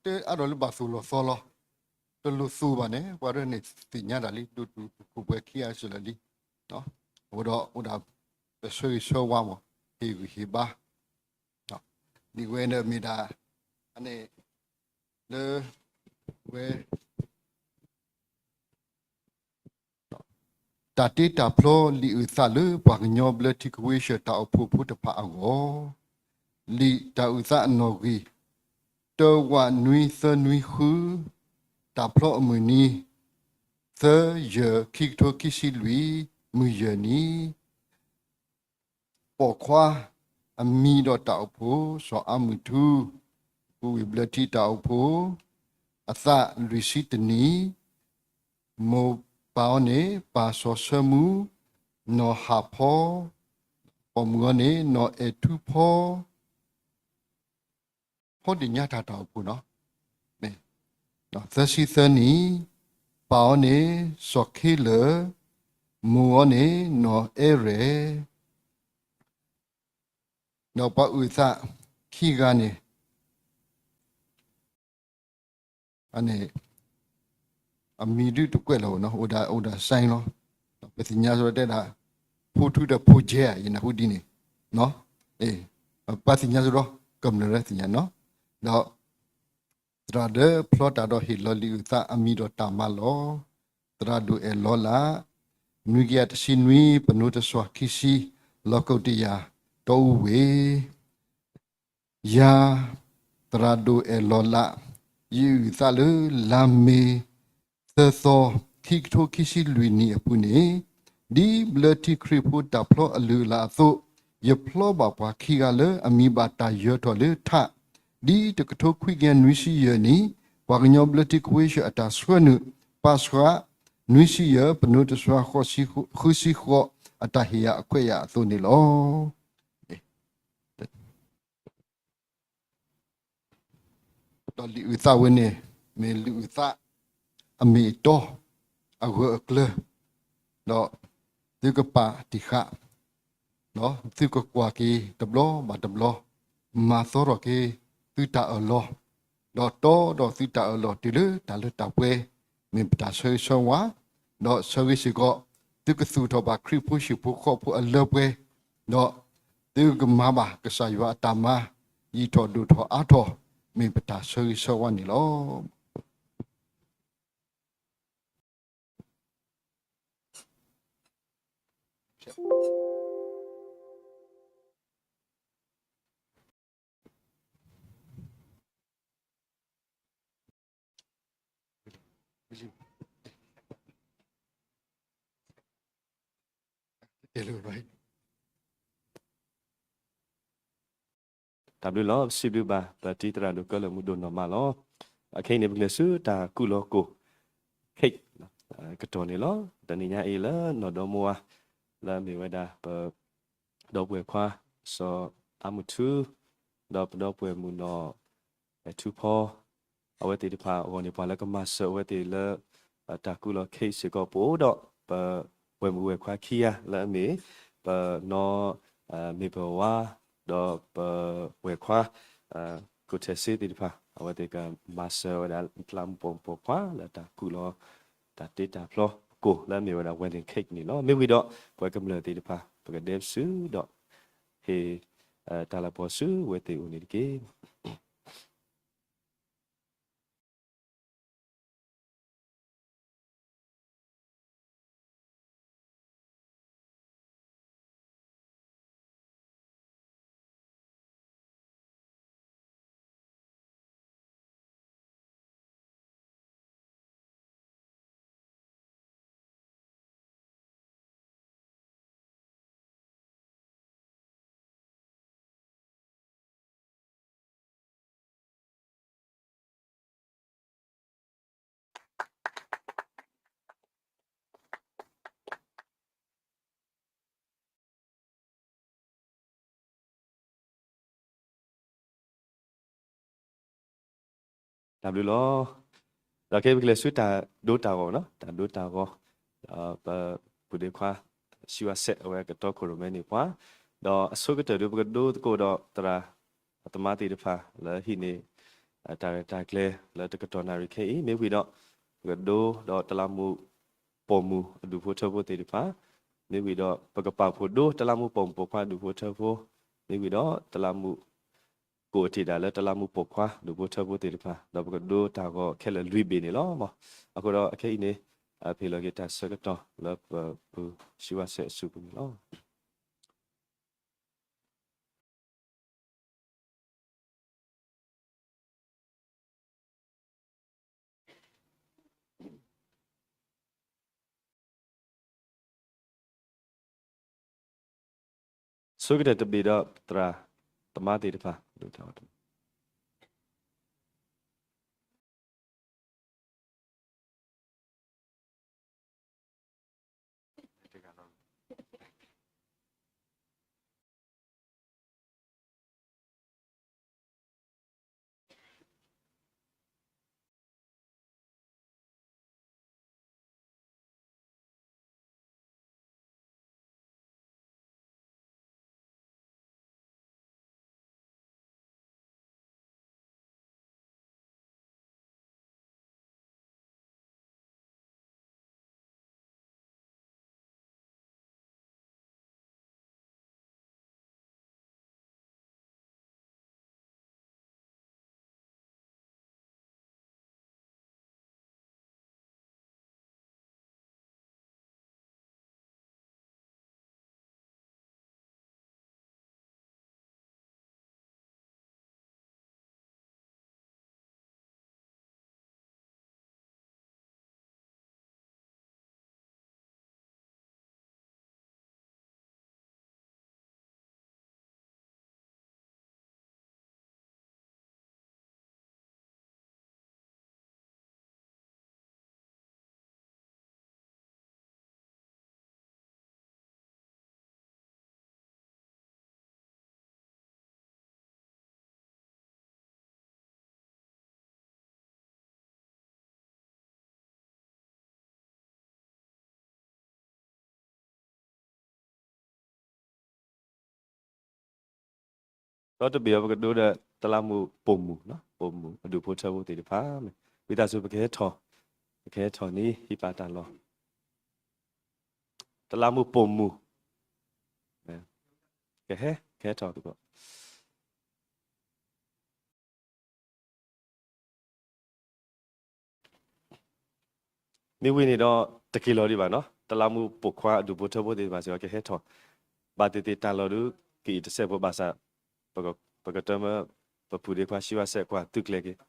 တအါဒီးလၢဘၣ်သိၣ်လီၤသီလီၤ. တလိၣ်သိၣ်ဘၣ်န့ၣ် ပှၤဒၣ်န့ၣ်သ့ၣ်ညါတၢ်လံ ဒိၣ်တုာ်ခိၣ်ပှဲၤခံဂၤစၢၤလၢာ်လံ. အဃိဒီးအိၣ်ဒၣ်ပဆၢဂ့ၤဆၢဝါမး ဟ့ၣ်ဂံၢ်ဟ့ၣ်ဘါ ဒ်ဝဲန့ၣ်မ့ၢ်ဒၣ် အန့ၣ် လၢ ဝဲ ဒီး တၢ်တ့တၢ်ဖျီလံာ်အုၣ်သးလၢပှၤကညီဘျၢထံခဝ့ၡၢၣ်တၢ်အိၣ်ဖှိၣ်ဖိတဖၣ်အဂီၢ်, လံာ်တၢ်အုၣ်သးအနီၣ်ဂံၢ် တၢဝးနွံသၢနွံဃု, တၢ်ဖျီအမုၢ်နံၤ သၢယဲၢ် ခံကထိခံဆံလွံၢ် မုၢ်ယဲၢ်နံၤ ပိာ်ခွါ အမံၤဒီးတၢ်အိၣ်ဖှိၣ် စီၤအါမုၢ်ထူ, ပုၢ်ဝဲၢ်ဘျၢထံတၢ်အိၣ်ဖှိၣ်, အသးလွံၢ်ဆံတနံၣ်, မိၢ်ပၢ်အီၤန့ၣ် ပၢ်စီၤဆၢမူ, နီၢ်ဟးဖီ, ပိာ်မုၣ်အီၤန့ၣ် နီၢ်အဲၣ်ထူဖီ ဖီဒ့ၣ်ညါတၢ်တၢ်အိၣ်ဖှိၣ်နီၤ, သၢဆံသၢနံၣ်, ပၢ်အီၤန့ၣ် စီၤခ့လၢာ်, မိၢ်အီၤန့ၣ် နီၢ်အဲရဲၣ်, ဒီးပှၤအုၣ်သးခံဂၤန့ၣ် အန့ၣ် အမံၤဒုတကွဲးလီၤနီၤ, အိၣ်ဒၣ် အိၣ်ဒၣ်စဲလီၤ. ပသ့ၣ်ညါစ့ၢ်ကီးတဲဒၣ် ဖိထူဒီးဖိကဲဧါ, ယနၢ်ဟူဒ်န့ၣ်, ပှၤသ့ၣ်ညါစ့ၢ်ကီး ကမျၢၢ်လၢသ့ၣ်ညါနီၤ. ဒီး သရၣ်ဒၢဖျီတၢ်ဒီးဟ့ၣ်လီၤလံာ်အုၣ်သးအမံၤဒီးတၢ်မၤလီၢ်, သရၣ်ဒိၣ်အဲၣ်လီၤလး, နွံကယၤတဆံနွံ, ပနိတစွၤခံဆံ, လီၢ်ကီၢ်တယၢ်, တီအူဝ့ၢ် ယၤ သရၣ်ဒိၣ်အဲၣ်လီၤလး, ယအုၣ်သးလၢ လါမ့ၤ သၢသီ, ခံကထိခံဆံလွံၢ်နံၣ်အပူၤန့ၣ်, ဒ်ဘျၢထံခရံာ်ဖိတၢ်ဖျီအလုၢ်အလၢ်အသိး, ယဖျီဘၣ်ပှၤခံဂၤလၢအမံၤဘၣ်တၢ်ယၢၤထီၣ်လၢထး, ဒ်တကထိခွံကယၤနွံဆံယဲၢ်နံၣ်, ပှၤကညီဘျၢထံခဝ့ၡၢၣ်အတၢ်ဆှၢနုာ်, ပၢ်ဆှး နွံဆံယဲၢ်, ပနိတစွၤ ဃုဆံဃိး အတၢ်ဟ့ၣ်ယၤအခွဲးယၤအသိးန့ၣ်လီၤ. ဒီးလံာ်အုၣ်သးဝဲန့ၣ် မ့ၢ်လံာ်အုၣ်သး အမ့ၢ်အတီ အဂၢၢ်အကျၢၤ, ဒီးသုကပာ်တံၢ်ဃာ်, ဒီးသုကကွၢ်က့ၤတဘျီဘၣ်တဘျီ, မၤသီထီၣ်က့ၤသုတၢ်အၢၣ်လီၤ, ဒီးတီဒီးသုတၢ်အၢၣ်လီၤတုၤလၢတၢ်လၢတၢ်ပှဲၤ, မ့ၢ်ပတၢ်ဆၢဂ့ၤဆၢဝါ, ဒီးဆၢဂ့ၤစ့ၢ်ကီး သုကသူၣ်ထီၣ်ဘၣ်ခရံာ်ဖိဟံၣ်ဖိဃီဖိအလၢပှဲၤ, ဒီးသုကမၤဘၣ်ကစၢ်ယွၤအတၢ်မၤ, ယံာ်ထီၣ်ဒိၣ်ထီၣ်အါထီၣ်, မ့ၢ်ပတၢ်ဆၢဂ့ၤဆၢဝါန့ၣ်လီၤ. တၢ်ဘျုးလီၤ, ပစံးဘျုးဘၣ် ပတံၤသရၣ်ဒိၣ်ကၢလၢာ်မူဒိၣ်နီၢ်မးလီၤ. အခဲအံၤန့ၣ် ပကလဲၤဆူတၢ်ကူၣ်လီၤကိၣ် ခ့ၣ် ကတီၢ်န့ၣ်လီၤ. တနံၤညါအံၤလၢနီၢ်ဒီမါဝၤ လၢအမ့ၢ်ဝဲဒၣ် ပဒီပုၢ်ဝဲၢ်ခွါ စီၤအါမုၢ်ထူ ဒီးပဒီပုၢ်ဝဲၢ်မုၣ်နီၢ် ထူဖီ အဝဲသ့ၣ်တဖၣ်အဂီၢ်န့ၣ် ပှၤလၢကမၤစၢၤအဝဲသ့ၣ်လၢ တၢ်ကူၣ်လီၤခ့ၣ်စ့ၢ်ကီး ပအိၣ်ဒီးပဝဲၢ်မုၣ်ဝဲၢ်ခွါခံဂၤလၢအမ့ၢ် ပနီၢ်မ့ၢ်ပဝါ ဒီးပဝဲၢ်ခွါ ကိးထဲးစ့သ့ၣ်တဖၣ် အဝဲသ့ၣ်ကမၤစၢၤဝဲဒၣ် တလးမူးပိာ်မုၣ်ပိာ်ခွါလၢတၢ်ကူၣ်လီၤ တၢ်တ့တၢ်ဖျီကိၣ်လၢအမ့ၢ်ဝဲဒၣ် wedding cake န့ၣ်လီၤ. မ့ၢ်ဝံၤဒီး ပှၤကမျၢၢ်သ့ၣ်တဖၣ် ပကဒဲပစုဒီး ဟ့ၣ် တၢ်လၤကပီၤဆူဝဲသ့ၣ်အအိၣ်န့ၣ်တက့ၢ်. တၢ်ဘျုးလီၤ. ဒီးခဲအံၤပကလဲၤဆူတၢ်ဒိတၢ်ဂီၤနီၤ, တၢ်ဒိတၢ်ဂီၤ, ဒီးပပုၢ်ဒီခွါ စံးဝါစဲး အဝဲကတီခိၣ်ရိၣ်မဲန့ၢ်ပှၤ, ဒီးအဆိကတၢၢ်ဒုး ပကဒိသကိးဒီးသရၣ်သမါသ့ၣ်တဖၣ်လၢဟံးန့ၢ် တၢ်ရဲၣ်တၢ်ကျဲၤလၢတကတီၢ်နၣ်ရံၣ်ခဲအံၤ, မ့ၢ်ဝံၤဒီး ပကဒိဒီးတလးမူးပိာ်မုၣ်အဒူၣ်ဖိထၢဖိသ့ၣ်တဖၣ်, မ့ၢ်ဝံၤဒီး ပကပာ်ဖှိၣ်ဒိတလးမူးပိာ်မုၣ်ပိာ်ခွါအဒူၣ်ဖိထၢဖိ, မ့ၢ်ဝံၤဒီးတလးမူး ကိးအထံၣ်ဒၣ်လၢတလးမူးပိာ်ခွါဒူၣ်ဖိထၢဖိသ့ၣ်တဖၣ်, ဒီးပကဒိတၢ်ဂီၤခဲလၢာ်လွံၢ်ဘ့ၣ်န့ၣ်လီၤ. အဃိဒီးအခဲအံၤန့ၣ် အပ့ၤလီၤက့ၤတၢ်ဆၢကတီၢ်လၢပပူၤ ဆံဝါဆဲးအစုပူၤန့ၣ်လီၤ. ဆိကတၢၢ်တဘ့ၣ်ဒီးသရၣ်သမါသ့ၣ်တဖၣ် ဒီးတဘ့ၣ်အံၤ ပကဒိဒီး တလးမူးပိာ်မူ, ပိာ်မူးအဒူၣ်ဖိထၢဖိသ့ၣ်တဖၣ်, ဝံသးစူၤ ပကဟဲထီၣ်, ပကဟဲထီၣ်န့ၣ် ဟံးပာ်တၢ်လီၤ. တလးမူးပိာ်မူး, ကဟဲ, ကဟဲထီၣ်သကိး မ့ၢ်ဝံၤန့ၣ်ဒီး တက့ၤလီၤဒံးဘၣ်နီၤ, တလးမူးပိာ်ခွါအဒူၣ်ဖိထၢဖိသ့ၣ်တဖၣ်စ့ၢ်ကီး ကဟဲထီၣ်, ဘၣ်သ့ၣ်သ့ၣ်တၢ်လီၢ်ဒုး ကအံၣ်တစဲးဖိဘၣ်ဆၣ်, ပက, ပကတၢၢ်မၢ ပဖုၣ်ဒ့ခွါ ဆံးဝါဆဲးခွါ သုကျဲၤက့ၤ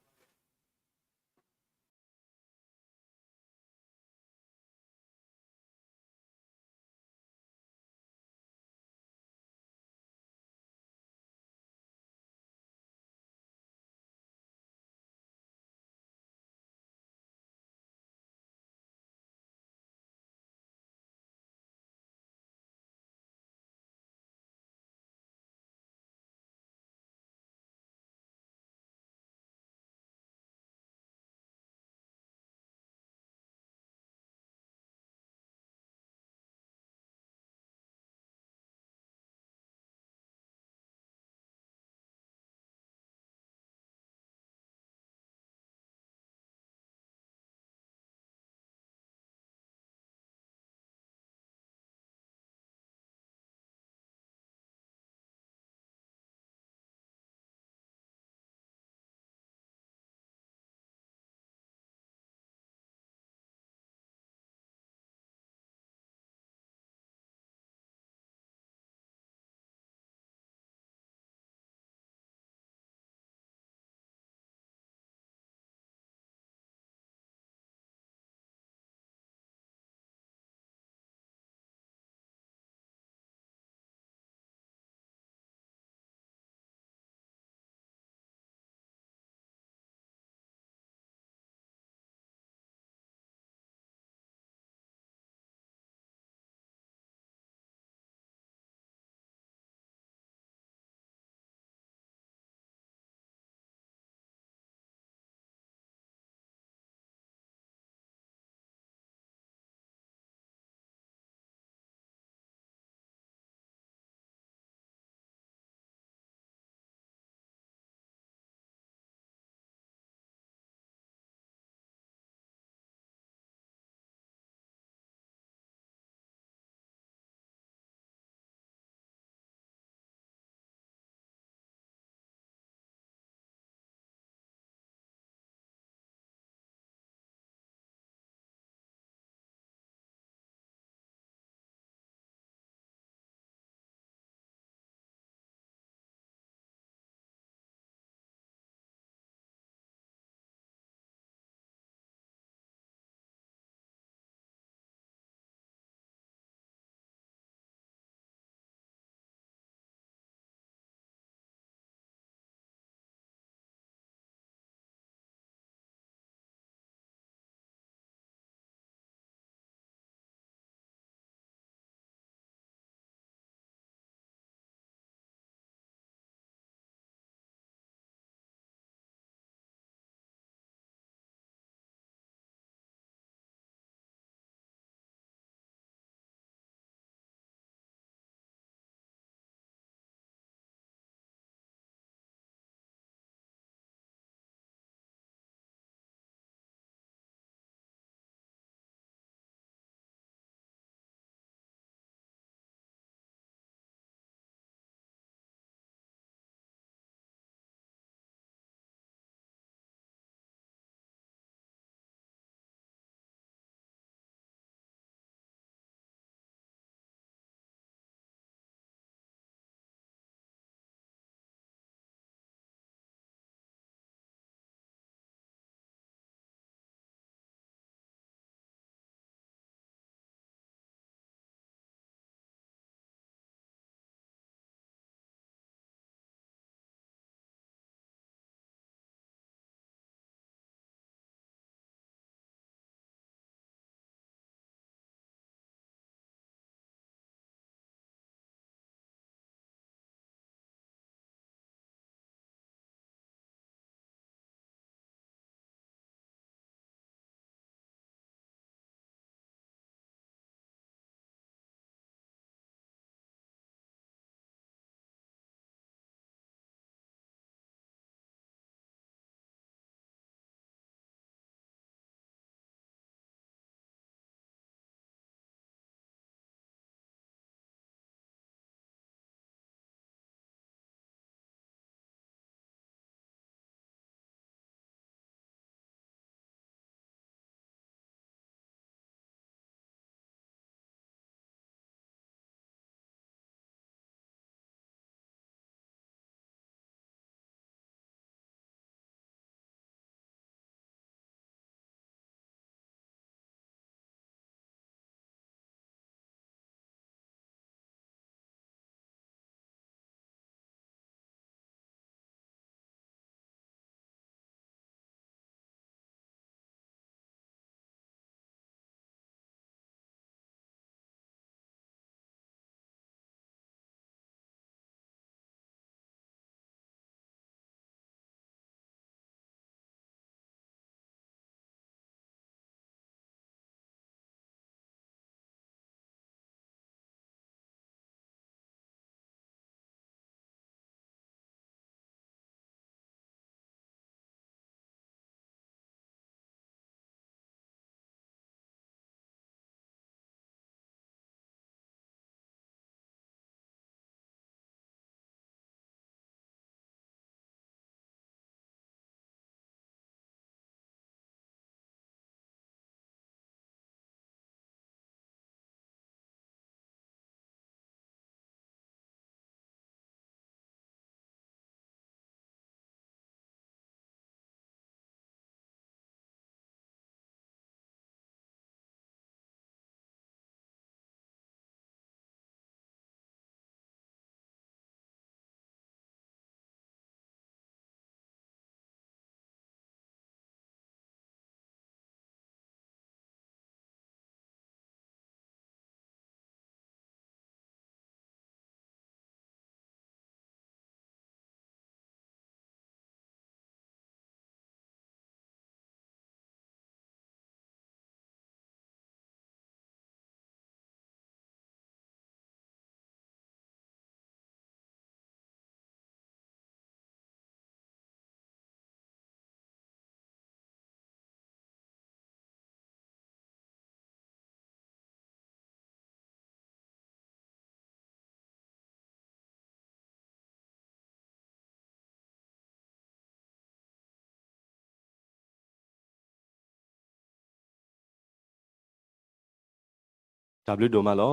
တၢ်ဘျုးဒိၣ်မးလီၤ.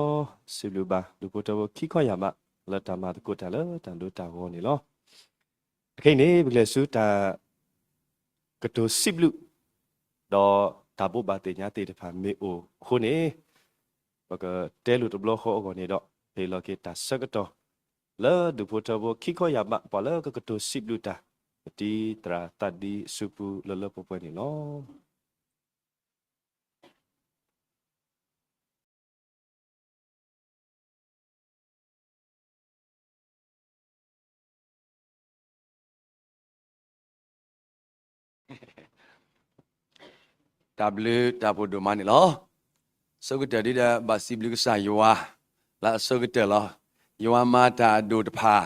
စံးဘျုးဘၣ်ဒူၣ်ဖိထၢဖိခံခီယၢ်ဘး လၢတၢ်မၤသကိးတၢ်လၢတၢ်ဒိတၢ်ဂီၤန့ၣ်လီၤ. အခဲအံၤန့ၣ် ပကလဲၤဆူတၢ်ကတိၤစံးဘျုး ဒီးတၢ်ဘိးဘၣ်သ့ၣ်ညါသ့ၣ်တဖၣ်မ့ၢ်အိၣ်အဃိန့ၣ်, ပကတဲလိာ်တဘျီဃီအဂီၢ်န့ၣ်ဒီး ဟ့ၣ်လီၤက့ၤတၢ်ဆၢကတီၢ် လၢဒူၣ်ဖိထၢဖိခံခီယၢ်ဘး ပှၤလၢကကတိၤစံးဘျုးတၢ် ပတံၤသရၣ်သးဒံအစုပူၤလၢလၢပှဲၤပှဲၤန့ၣ်လီၤ. တၢ်ဘျုးတၢ်ဖှိၣ်ဒိၣ်မးန့ၣ်လီၤ. အဆိကတၢၢ်ဒ်ဒီးဘၣ်စံးဘျုးကစၢ်ယွၤ လၢအဆိကတၢၢ်လီၤ. ယွၤမၤတၢ်အဒိၣ်တဖၣ်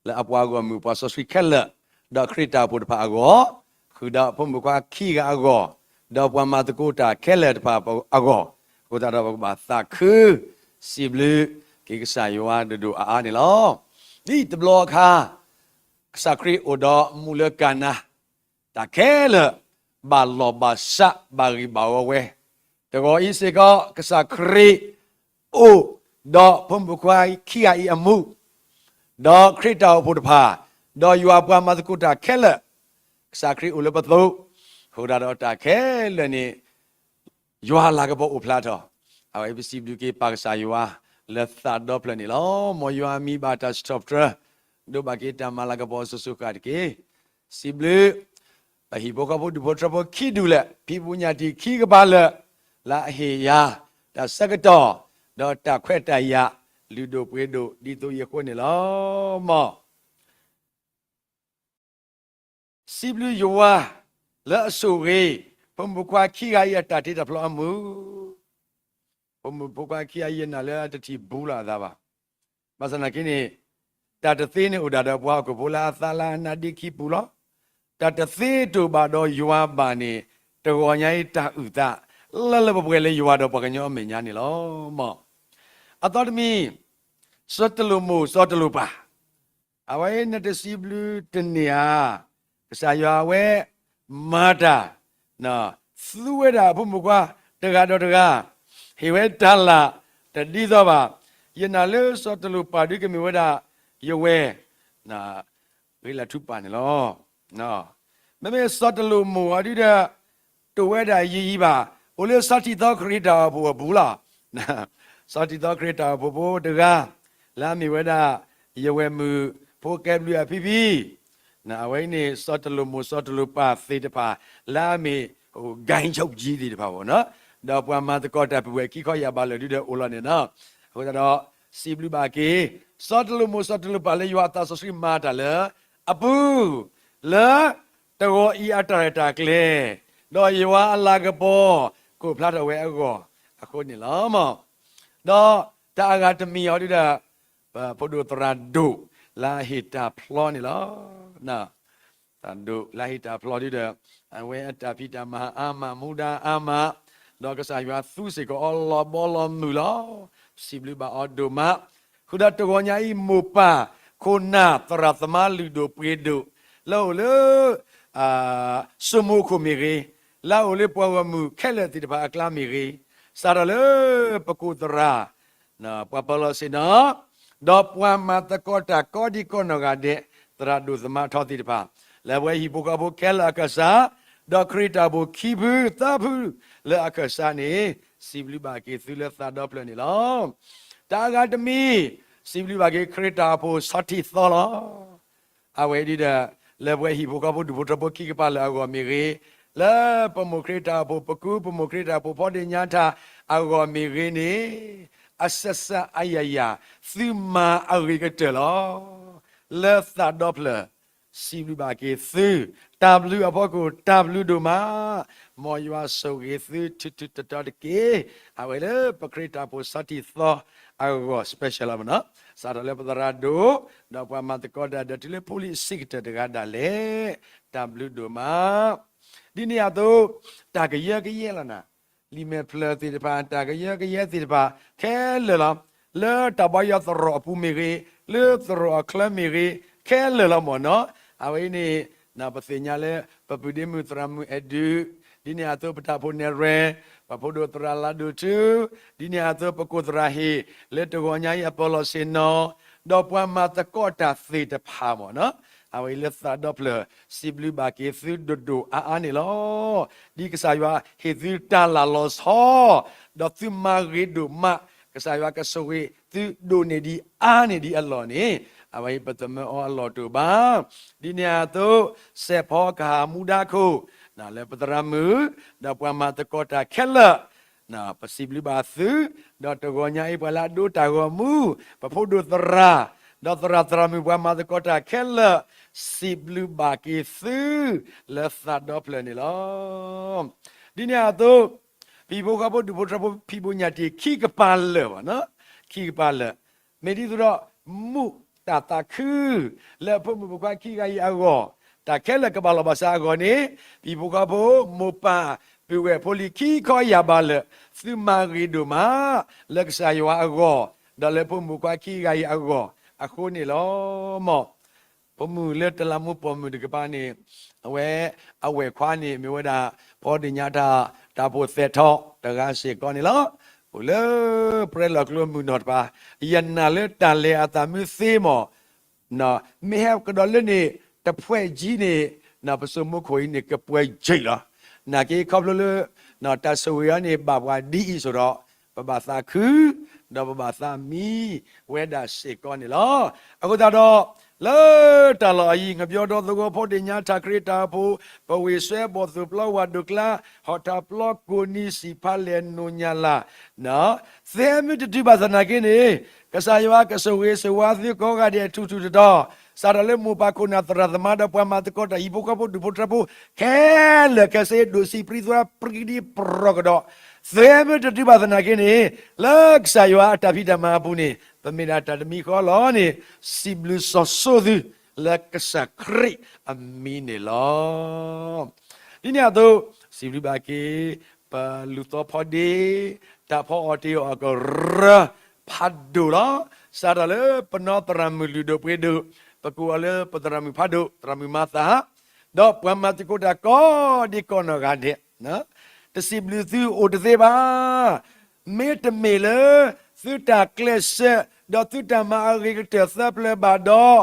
လၢအပှၤဂီၢ်မုၢ်ပှၤစီဆှံခဲလၢာ်, ဒီးခရံာ်တၢ်အိၣ်ဖှိၣ်တဖၣ်အဂီၢ်, ဃုာ်ဒီးဖိမုၣ်ခွါခံဂၤအဂီၢ်, ဒီးပှၤမၤသကိးတၢ်ခဲလၢာ်တဖၣ်အဂီၢ်, အဃိသတးဒီးပကဘၣ်သးခု စံးဘျုးက့ၤကစၢ်ယွၤဒိၣ်ဒိၣ်အါအါန့ၣ်လီၤ. ဒ်တဘျီအခါ ကစၢ်ခရံာ်အိၣ်ဒီးမူးလၢကၤနါ, တၢ်ခဲလၢာ် ဘၣ်လီၢ်ဘၣ်စးဘၣ်ဂံၢ်ဘၣ်ဂီၤဝဲ, တဂီၤအံၤစ့ၢ်ကီး ကစၢ်ခရံာ်အိၣ်ဒီးဖိမုၣ်ဖိခွါခံဂၤအံၤအမူး, ဒီးခရံာ်တၢ်အိၣ်ဖှိၣ်တဖၣ်, ဒီးယွၤပှၤမၤသကိးတၢ်ခဲလၢာ်, ကစၢ်ခရံာ်အိၣ်လၢပသိး, အဃိသတးဒီးတၢ်ခဲလၢာ်န့ၣ် ယွၤအလၤကပီၤအိၣ်ဖျါထီၣ်, အဝဲပစံးဘျုးက့ၤပၢ်ကစၢ်ယွၤ လၢသးဒီဖျၢၣ်န့ၣ်လီၤ. မ်ယွၤအမံၤဘၣ်တၢ်စံးထီၣ်ပတြၢၤ, ဒိးဘၣ်က့ၤတၢ်မၤလၤကပီၤအစိၤစိၤဃၣ်ဃၣ်တက့ၢ်. စံးဘျုး ပဟံၣ်ဖိဃီဖိဒူၣ်ဖိထၢဖိခံဒူၣ်လဲၣ်, ဖံဖုညၣ်တံၢ်ခံကပၤလၢာ်, လၢအဟ့ၣ်ယၤ တၢ်ဆၢကတီၢ်, ဒီးတၢ်ခွဲးတၢ်ယာ် လုၢ်ဒိၣ်ပှ့ၤဒိၣ်ဒ်သိးအံၤအဃိန့ၣ်လီၤ. မ် စံးဘျုးယွၤ လၢအဆိၣ်ဂ့ၤ ဖိမုၣ်ဖိခွါခံဂၤအံၤအတၢ်တ့တၢ်ဖျီအမုၢ်, ဖိမုၣ်ဖိခွါခံဂၤအံၤယနာ်လၢအတထံၣ်ဘူးလီၤအသးဘၣ်. ဘၣ်ဆၣ်သနာ်က့န့ၣ် တၢ်တသ့န့ၣ်အိၣ်ဒၣ်ဒီးပှၤဟီၣ်ခိၣ်ဖိလၢအသးလၢအနါဒ့ခံပူၤလီၤ. တၢ်တသ့တအိၣ်ဘၣ်ဒီးယွၤဘၣ်န့ၣ် တဂီၤညါအံၤတၢ်အုၣ်သး လၢလၢပှဲၤပှဲၤလၢယွၤဒီးပှၤကညီအမဲာ်ညါန့ၣ်လီၤ. မ် အသီတမံၤ စီၤတလူးမိၢ်စီၤတလူးပၢ် အဝဲနတစံးဘျုးတန့ၢ်ဧါ. ကစၢ်ယွၤအဝဲ မၤတၢ် သူဝဲဒၣ်အဖိမုၣ်ခွါ တဂၤဒီးတဂၤ, ဟ့ၣ်ဝဲတၢ်လၢ် တဒ်သိးဘၣ်. ယနာ်လၢစီၤတလူးပၢ်ဒုကမ့ၢ်ဝဲဒၣ် ယဝဲၢ် ဂ့ၤလၢ်ထူပၢ်န့ၣ်လီၤ. မ့မ့ၢ်စီၤတလူးမိၢ်အီၤဒုဒီး တအိၣ်ဝဲဒၣ်ယံာ်ယံာ်ဘၣ်, အိၣ်လၢစီၤထံးသီခရံာ်တၢ်အိၣ်ဖှိၣ်အပူၤလီၤ. စီၤထံးသီခရံာ်တၢ်အိၣ်ဖှိၣ်ဖိတဂၤ လၢအမ့ၢ်ဝဲဒၣ် ယဝဲၢ်မုၣ်ဖိကဲဘျုးအဖံဖံ အဝဲအံၤန့ၣ် စီၤတလူးမိၢ်စီၤတလူးပၢ်သ့ၣ်တဖၣ် လၢအမ့ၢ် ဂိုဏ်းချုပ်ကြီး သ့ၣ်တဖၣ်ဘၣ်နီၤ, ဒီးပှၤမၤသကိးတၢ်ပုၢ်ဝဲၢ်ခံခီယၢ်ဘးလၢာ်ဒုဒီးအိၣ်လီၤန့ၣ်နီၤ. အဃိသတးဒီး စံးဘျုးဘၣ်က့ၤ စီၤတလူးမိၢ်စီၤတလူးပၢ်လၢယွၤအသးစီဆှံမၤတၢ်လၢအပူၤ, လၢတဂီၤအံၤအတၢ်ရဲၣ်တၢ်ကျဲၤ, ဒီးယွၤအလၤကပီၤ ကအိၣ်ဖျါထီၣ်ဝဲအဂီၢ်အဃိန့ၣ်လီၤ. မ် ဒီးတၢ်အဂၤတမံၤအီၤဒုဒီး ပဖိဒိၣ်သရၣ်ဒိၣ် လၢအဟ့ၣ်တၢ်ဖျီန့ၣ်လီၤ. သရၣ်ဒိၣ်လၢအဟ့ၣ်တၢ်ဖျီဒုဒီး အဝဲအတၢ်ဖံးတၢ်မၤအါမး မူဒါအါမး, ဒီးကစၢ်ယွၤသူစ့ၢ်ကီးအီၤလီၤဘီလီၤမုၢ်လီၤ. စံးဘျုးဘၣ်အီၤဒိၣ်မး. ဃုာ်ဒီးတဂီၤညါအံၤ မိၢ်ပၢ်ခိၣ်နၢ်သရၣ်သမါလုၢ်ဒိၣ်ပှ့ၤဒိၣ် လၢအိၣ်လၢ စိမိခိၣ်မ့ၢ်ဂ့ၤ, လၢအအိၣ်လၢပှၤဂီၢ်မုၢ်ခဲလၢာ်သ့ၣ်တဖၣ်အကျါမ့ၢ်ဂ့ၤ, စးထီၣ်လၢပကိးသရၣ် ပှၤပၢၤလီၢ်ဆ့ၣ်နီၤ, ဒီးပှၤမၤသကိးတၢ်ကိးဒံကိးနီၢ်ဂၤဒဲး သရၣ်ဒိၣ်သမါထီသ့ၣ်တဖၣ်, လၢပဝဲဟံၣ်ဖိဃီဖိခဲလၢာ်အခၢၣ်စး, ဒီးခရံာ်တၢ်အိၣ်ဖှိၣ်ခံဖုသၢဖုလၢအခၢၣ်စးန့ၣ် စံးဘျုးဘၣ်က့ၤသုလၢသးဒီဖျၢၣ်န့ၣ်လီၤ. တၢ်အဂၤတမံၤ စံးဘျုးဘၣ်က့ၤခရံာ်တၢ်အိၣ်ဖှိၣ်ဆီထံးသီလီၤ. အဝဲဒုဒီး လၢပဝဲဟံၣ်ဖိဃီဖိဒူၣ်ဖိထၢဖိခံကပၤလၢာ်အဂီၢ်မ့ၢ်ဂ့ၤ, လၢပမိၢ်ခရံာ်တၢ်အိၣ်ဖှိၣ်ပကူ ပမိၢ်ခရံာ်တၢ်အိၣ်ဖှိၣ်ဖီဒ့ၣ်ညါထၣ်အဂီၢ်မ့ၢ်ဂ့ၤန့ၣ်, အစစအယယၤ သုမၤအဂ့ၤကတၢၢ်လီၤ. လၢသးဒီဖျၢၣ် စံးဘျုးဘၣ်က့ၤသု, တၢ်ဘျုးအဖီခိၣ် တၢ်ဘျုးဒိၣ်မး, မ်ယွၤဆိၣ်ဂ့ၤသုထူးထူးတီၤတီၤတက့ၢ်. အဝဲလၢပခရံာ်တၢ်အိၣ်ဖှိၣ်ဆီထံးသီအဂီၢ် special လီၤမ့ၢ်နီၤ, စးထီၣ်လၢပသရၣ်ဒိၣ်, ဒီးပှၤမၤသကိးတၢ်ဒီးတုၤလၢဖိလံၤအဆံးကတၢၢ်တဂၤဒၣ်လဲာ်, တၢ်ဘျုးဒိၣ်မး. ဒ်န့ၣ်အသိး တၢ်ကယၢကယဲလီၤနၤ, လံာ်မဲာ်ဖျၢၣ်သ့ၣ်တဖၣ် တၢ်ကယၢကယဲသ့ၣ်တဖၣ်ခဲလၢာ်လီၤ. လၢတၢ်ဘါယွၤသရိာ်အပူၤမ့ၢ်ဂ့ၤ, လၢသရိာ်အချၢမ့ၢ်ဂ့ၤ, ခဲလၢာ်လီၤမ့ၢ်နီၤ. အဝဲအံၤန့ၣ် ပသ့ၣ်ညါလၢ ပပုၢ်ဒ့မုၣ်သရၣ်မုၣ်အဲၣ်ဒုး ဒ်န့ၣ်အသိးပတၢ်ဖိနဲၣ်ရွဲၣ်, ပဖိဒိၣ်သရၣ်လါဒိၣ်ထူ, ဒ်န့ၣ်အသိးပကိၢ်သရၣ်ဟ့ၣ်လၢတဂီၤညါအံၤအပီၢ်လီၢ်ဆ့ၣ်နီၤ, ဒီးပှၤမၤသကိးတၢ်သ့ၣ်တဖၣ်မ့ၢ်နီၤ, အဝဲအံၤလၢသးဒီဖျၢၣ် စံးဘျုးဘၣ်က့ၤသုဒိၣ်ဒိၣ်အါအါန့ၣ်လီၤ. ဒ်ကစၢ်ယွၤဟ့ၣ်သုတၢ်လၢ်လီၤဆီ, ဒီးသုမၤဂ့ၤဒိၣ်မး, ကစၢ်ယွၤကဆိၣ်ဂ့ၤသုဒိၣ်န့ၢ်ဒံးအါန့ၢ်ဒံးအလီၢ်န့ၣ်, အဝဲအံၤပသမၢအီၤအလီၢ်တအိၣ်ဘၣ်. ဒ်န့ၣ်အသိး စဲးဖီကဟၣ်မူဒါခိၣ် လၢပသရၣ်မုၣ်, ဒီးပှၤမၤသကိးတၢ်ခဲလၢာ်, ပစံးဘျုးဘၣ်သု, ဒီးတဂီၤညါအံၤပှၤလၢအဒိတၢ်ဂီၤမူ, ပဖိဒိၣ်သရၣ်, ဒီးသရၣ်သရၣ်မုၣ်ပှၤမၤသကိးတၢ်ခဲလၢာ်, စံးဘျုးဘၣ်က့ၤသု လၢသးဒီဖျၢၣ်န့ၣ်လီၤ. ဒ်န့ၣ်အသိး ပဟံၣ်ဖိဃီဖိဒူၣ်ဖိထၢဖိဖံးဘိညၣ်တ့ၢ် ခံကပၤလၢာ်ဘၣ်, ခံကပၤလၢာ်, မ့ၢ်ဒ်သိးဒီး မူးတၢ်သးခု လၢအဖိမုၣ်ဖိခွါခံဂၤအံၤအဂီၢ်, တၢ်ခဲလၢာ်ကဘၣ်လီၤဘၣ်စးအဂီၢ်န့ၣ်, ပဟံၣ်ဖိဃီဖိ မိၢ်ပၢ်ပုၢ်ဝဲၢ်ဖိလံၤခံခီယၢ်ဘးလၢာ်, သုမၤဂ့ၤဒိၣ်မး လၢကစၢ်ယွၤအဂီၢ်, ဒီးလၢဖိမုၣ်ဖိခွါခံဂၤအံၤအဂီၢ်အဃိန့ၣ်လီၤ. မ်ဖိမုၣ်လၢတလးမူးပိာ်မုၣ်တကပၤန့ၣ်, အဝဲ, အဝဲၢ်ခွါန့ၣ် မ့ၢ်ဝဲဒၣ် ဖီဒ့ၣ်ညါထး တၢ်ဖိသဲးထီၣ်တဂၤစ့ၢ်ကီးန့ၣ်လီၤ. အိၣ်လၢပြဲလီၢ်ကျိမုၢ်နီၢ်တပၤ, ယနာ်လၢတၢ်လဲၤအသးမုၢ်သ့မီၢ် မ့ၢ်ဟဲကဒီးလၢန့ၣ် တဖှဲးကံန့ၣ်, ပစိာ်မူခိၣ်အံၤန့ၣ် ကပှဲၤယံာ်လီၤ. နာ်က့ခီဖျိလၢ တၢ်ဆိၣ်ဂ့ၤအံၤန့ၣ် ဘၣ်ပှၤဒ်အံၤအသိးဒီး, ပဘၣ်သးခု, ဒီးပဘၣ်သးမံဝဲဒၣ်စ့ၢ်ကီးန့ၣ်လီၤ. အဃိသတးဒီး, လၢတၢ်လီၢ်အယံၤ ငပျီဒီသဝီ ဖီဒ့ၣ်ညါထးခရံာ်တၢ်အိၣ်ဖှိၣ်, ပဝ့ၢ်စွဲဘီၣ်သိၣ်ပျီဝၤဒိၣ်ကျါ, ဟီၣ်ထၢၣ်ပျီကိးနံၤစံးဖးလဲၣ်နိၣ်ညါလၢ်, သုဟဲမ့ၢ်တတုၤဘၣ်သနာ်က့န့ၣ်, ကစၢ်ယွၤကဆိၣ်ဂ့ၤဆိၣ်ဝါသုကိးဂၤဒဲးထူၣ်ထူၣ်တီၤတီၤ, စးထီၣ်လၢမိၢ်ပၢ်ခိၣ်နၢ်သရၣ်သမါဒီးပှၤမၤသကိးတၢ်ဟံၣ်ဖိဃီဖိဒူၣ်ဖိထၢဖိ ခဲလၢာ်ခဲဆ့ ဒိၣ်ဆံးပြံသွါပြံဒံပြီကဒီး, သုဟဲမ့ၢ်တတုၤဘၣ်သနာ်က့န့ၣ်, လၢကစၢ်ယွၤအတၢ်ဖံးတၢ်မၤအပူၤန့ၣ် ပမ့ၢ်ဒၣ်တၢ်တမံၤဃီလီၤန့ၣ်, စံးဘျုးစီၤစိသု လၢကစၢ်ခရံာ်အမံၤန့ၣ်လီၤ. ဒ်န့ၣ်အသိး, စံးဘျုးဘၣ်က့ၤ ပလူၤသီဖီဒ့, တၢ်ဖီအီၣ်တ့ၤအီၣ်ကရၢဖးဒိၣ်လီၤ. စးထီၣ်လၢပနီၢ်သရၣ်မုၣ်လုၢ်ဒိၣ်ပှ့ၤဒိၣ်, ပကိးအီၤလၢပသရၣ်မုၣ်ဖးဒိၣ် သရၣ်မုၣ်မၤသး, ဒီးပှၤမၤသကိးတၢ်ကိးဒံကိးနီၢ်ဂၤဒဲး, တစံးဘျုးသုအိၣ်တသ့ဘၣ်. မ့တမ့ၢ်လၢ သုတၢ်ကျဲးစၢး ဒီးသုတၢ်မၤအဂ့ၤကတၢၢ်သၢပျၢၤဘၣ်ဒီး,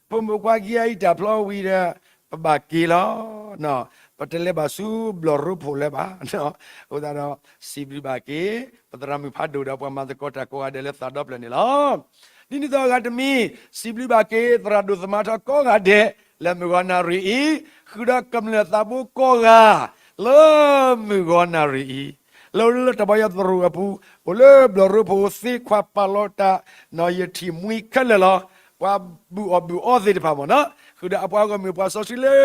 ဖိမုၣ်ဖိခွါခံဂၤအံၤတၢ်ဖျီဝံၤဒီး ပဘၣ်က့ၤလီၤ. ပတလဲၤဘၣ်ဆူဘျီၣ်ရိဖှိၣ်လၢၤဘၣ်. အဃိသတးဒီး စံးဘျုးဘၣ်က့ၤ ပသရၣ်မုၣ်ဖးဒိၣ်ဒီးပှၤမၤသကိးတၢ်ကိးဂၤဒဲးလၢသးဒီဖျၢၣ်န့ၣ်လီၤ. ဒ်န့ၣ်အသိးအဂၤတမံၤ, စံးဘျုးဘၣ်က့ၤ သရၣ်ဒိၣ်သမါထီကီးဂၤဒဲး လၢမုၢ်ဂီၤနၣ်ရံၣ်အံၤ, ဃုာ်ဒီးကမျၢၢ်သးဘိကိးဂၤ လၢမုၢ်ဂီၤနၣ်ရံၣ်အံၤ, လၢ လၢတၢ်ဘါယွၤသရိာ်အပူၤ, အိၣ်လၢဘျီၣ်ရိဖှိၣ်သ့ခွါပာ်လီၤတၢ် နီၢ်ယထံၣ်မှံခဲလၢာ်လီၤ. ပှၤဘူၣ်အီၣ်ဘူၣ်အီသ့ၣ်တဖၣ်မ့ၢ်နီၤ, ဃုာ်ဒီးအပှၤဂီၢ်မုၢ်ပှၤစီဆှံလၢ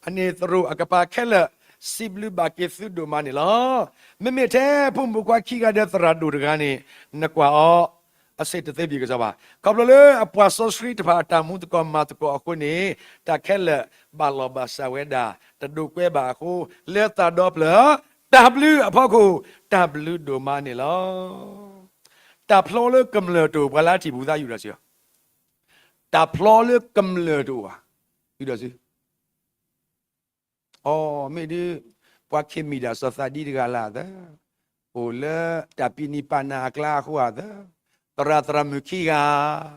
အန့ၣ်သရိာ်အကပၤခဲလၢာ်, စံးဘျုးဘၣ်က့ၤသုဒိၣ်မးန့ၣ်လီၤ. မ့မ့ၢ်ထဲဖိမုၣ်ဖိခွါခံဂၤဒီးသရၣ်ဒိၣ်တဂၤန့ၣ်, နကွၢ်အီၤ အဆ့ၣ်တသ့ဘၣ်ကစီၤဘၣ်. ခီဖျိလၢအပှၤစီဆှံတဖၣ်အတၢ်မူသကိးမၤသကိးအဃိန့ၣ်, တၢ်ခဲလၢာ်ဘၣ်လီၤဘၣ်စးဝဲဒၣ်, တဒိးကွဲဘၣ်အဃိ, လၢသးဒီဖျၢၣ်, တၢ်ဘျုးအဖီခိၣ်, တၢ်ဘျုးဒိၣ်မးန့ၣ်လီၤ. တၢ်ဖျီလၢကမျၢၢ်တအိၣ် ပှၤလၢအထံၣ်ပူၤသးယူၢ်ဒီးစံး, တၢ်ဖျီလၢကမျၢၢ်တအိၣ်ဘၣ်, ယူၢ်ဒီးစံး အီ မ့ၢ်ဒ် ပှၤခ့မံၣ်ဒၣ်စီၤသးဒံတဂၤလၢ်သၢ, အိၣ်လၢတၢ်ပံးနံးပာ်နးအကျါအဃိသၢ, သရၣ်သရၣ်မုၣ်ခံဂၤ,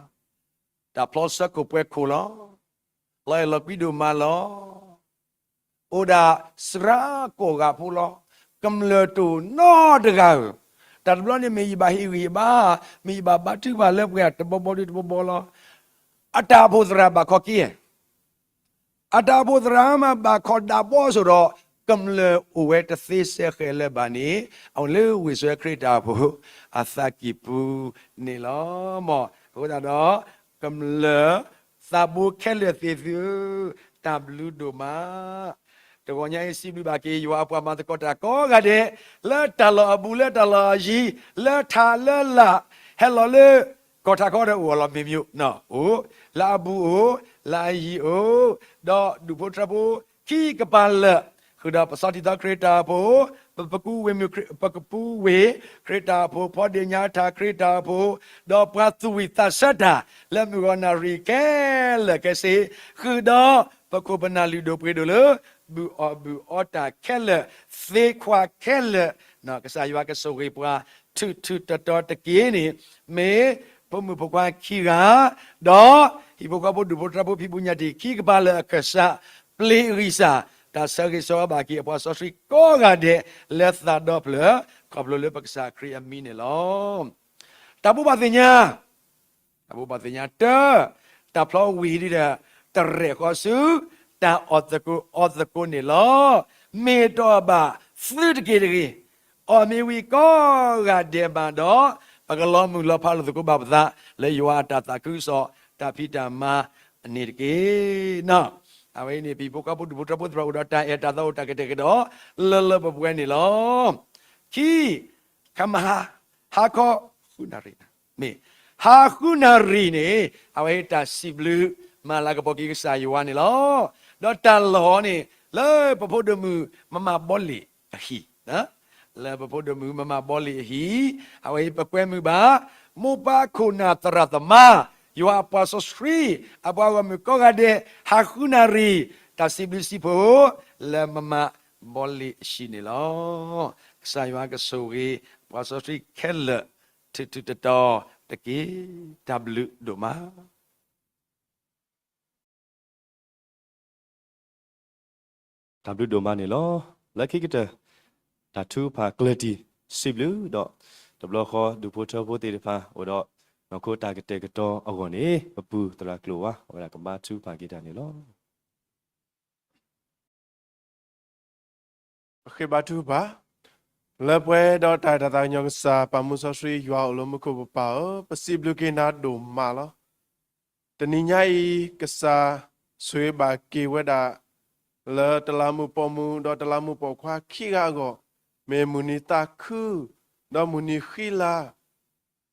တၢ်ဖျီဆၢခိၣ်ပှဲၤခိၣ်လီၤ. လီၤအဲၣ်လီၤကွံဒိၣ်မးလီၤ. အိၣ်ဒၣ်စှၤကိးဂၤဖိလီၤ. ကမျၢၢ်တအိၣ်နီတဂၤဧၢ, တၢ်တဘျီန့ၣ်မ့ၢ်ယဘၣ်ဟ့ၣ်ဂံၢ်ဟ့ၣ်ဘါ, မ့ၢ်ယဘၣ်ဘါထုကဖၣ်လၢပှဲၤတဘီဘီဒုတဘီဘီလီၤ. အတၢ်အိၣ်ဖှိၣ်သရၣ်ဘၣ်ခီက့ အတၢ်အိၣ်ဖှိၣ်သရၣ်မးဘၣ်ခီဒၣ်ဘီစိၤဒီး, ကမျၢၢ်အိၣ်ဝဲတသ့စဲဃဲၤလၢၤဘၣ်န့ၣ်, အဝဲလၢဝ့ၢ်စွဲခရံာ်တၢ်အိၣ်ဖှိၣ် အသးကံၢ်ပူၤန့ၣ်လီၤ. မ်အဃိသတးဒီး, ကမျၢၢ်သးဘိခဲလၢာ်သ့ၣ်သုဧၢ, တၢ်ဘျုးဒိၣ်မး တဂီၤညါအံၤ စံးဘျုးဘၣ်က့ၤယွၤအပှၤမၤသကိးတၢ်ကိးဂၤဒဲး, လၢတၢ်လီၢ်အဘူး လၢတၢ်လီၢ်အယံၤ, လၢထးလၢလာ်, ဟဲလီၤလၢကီၢ်ထးခီဒီးအိၣ်အလီၢ်မ့ၢ်မ့ၢ်, အိၣ်, လၢအဘူးအိၣ်, လၢအယံၤအိၣ်, ဒီးဒူၣ်ဖိထၢဖိခံကပၤလၢာ်, ဃုာ်ဒီးပစီတံၤသီခရံာ်တၢ်အိၣ်ဖှိၣ်, ပကပူၤဝ့ၢ်ခရံာ်တၢ်အိၣ်ဖှိၣ်, ဖီဒ့ၣ်ညါထးခရံာ်တၢ်အိၣ်ဖှိၣ်, ဒီးပှၤသူၣ်ဝံၣ်သးဆၢတၢ်လၢမုၢ်ဂီၤနၣ်ရံၣ်ခဲလၢာ်ခဲဆ့, ဃုာ်ဒီးပခိၣ်ပနၢ်လုၢ်ဒိၣ်ပှ့ၤဒိၣ်လၢ ဘူၣ်အီၣ်ဘူၣ်အီတၢ်ခဲလၢာ်, သ့ခွါခဲလၢာ်, ကစၢ်ယွၤကဆိၣ်ဂ့ၤပှၤ ထူးထူးတီၤတီၤတက့ၢ်န့ၣ်, မ့ၢ်ဖိမုၣ်ဖိခွါခံဂၤ, ဒီးဟံၣ်ဖိဃီဖိဒူၣ်ဖိထၢဖိဖံးဖုညၣ်တံၢ်ခံကပၤလၢအကစၢ်ပျ့ၤအဂံၢ်စၢ်, တၢ်ဆၢဂ့ၤဆၢဝါဘၣ်က့ၤအပှၤစီဆှံကိးဂၤဒဲးလၢသးဒီဖျၢၣ်, ခီဖျိလၢပကစၢ်ခရံာ်အမံၤန့ၣ်လီၤ. တၢ်ဘိးဘၣ်သ့ၣ်ညါ တၢ်ဘိးဘၣ်သ့ၣ်ညါတၢ်, တၢ်ဖျီဝံၤဒီး တရဲၣ်ဃီဆူ တၢ်အီၣ်သကိးအီသကိးန့ၣ်လီၤ. မ့ၢ်တအီၣ်ဘၣ်သုတက့ၢ်တဂ့ၤ. အီၣ်မ့ၢ်ဝံၤကိးဂၤဒဲးဘၣ်ဒီး ပကလီၤမုၢ်လီၤဖးလိာ်သကိးဘၣ်ပသး လၢယွၤအတၢ်သးခုကစီၣ် တၢ်ဖံးတၢ်မၤအန့ၣ်တက့ၢ်. အဝဲအံၤန့ၣ် ပဟံၣ်ဖိဃီဖိဒူၣ်ဖိထၢဖိသ့ၣ်တဖၣ်အိၣ်ဒီးတၢ်အဲၣ်တၢ်သးအိၣ်တၢ်ကတဲာ်ကတီၤ လၢလၢပှဲၤပှဲၤန့ၣ်လီၤ. ခံ ခမဟါ ဟါခီ ဃုနၣ်ရံၣ်, မ့ၢ် ဟါဃုနၣ်ရံၣ်န့ၣ် အဝဲတၢ်စံးဘျုးမၤလၤကပီၤက့ၤကစၢ်ယွၤန့ၣ်လီၤ. ဒီးတၢ်လီၢ်န့ၣ် လၢပဖိဒိၣ်မုၣ်မမဘီလ့ၣ်အဟံၣ်, လၢပဖိဒိၣ်မုၣ်မမဘီလ့ၣ်အဟံၣ်, အဝဲအံၤပကွဲမုာ်ဘၣ် မိၢ်ပၢ်ခိၣ်နၢ်သရၣ်သမါ, ယွၤအပှၤစီဆှံ, အပှၤဂီၢ်မုၢ်ကိးဂၤဒဲး ဟါဃုနၣ်ရံၣ်, တၢ်စံးဘျုးစံးဖှိၣ် လၢမမဘီလ့ၣ်အဟံၣ်န့ၣ်လီၤ. ကစၢ်ယွၤကဆိၣ်ဂ့ၤ ပှၤစီဆှံခဲလၢာ် ထူးထူးတီၤတီၤတက့ၢ်. တၢ်ဘျုးဒိၣ်မး တၢ်ဘျုးဒိၣ်မးန့ၣ်လီၤ. လၢခံကတၢၢ် တၢ်ထုကဖၣ်ကျၢၢ်တံၢ်စံးဘျုးဒီး တဘျီဃီဒူၣ်ဖိထၢဖိသ့ၣ်တဖၣ် အိၣ်ဒီးနီၢ်ခိတၢ်ကတဲာ်ကတီၤအဂီၢ်န့ၣ် ပပုၢ်သရၣ်ကျိာ်ဝါ အဝဲဒၣ်ကဘါထုကဖၣ်က့ၤတၢ်န့ၣ်လီၤ. ပဃ့ဘါထုကဖၣ် လၢပှဲၤဒီးတၢ်အဲၣ်တၢ်သးကညီၤကစၢ် ပၢ်မူစီဆှံယွၤအိၣ်လၢမူခိၣ်ပပၢ်ဧၢ, ပစံးဘျုးက့ၤနၤဒိၣ်မးလီၤ. တနံၤညါအံၤ ကစၢ်ဆိၣ်ဂ့ၤဘၣ်က့ၤဝဲဒၣ် လၢတလးမူးပိာ်မုၣ် ဒီးတလးမူးပိာ်ခွါခံဂၤအဂီၢ်, မ့ၢ်မုၢ်နံၤသးခု ဒီးမုၢ်နံၤဃံလၤ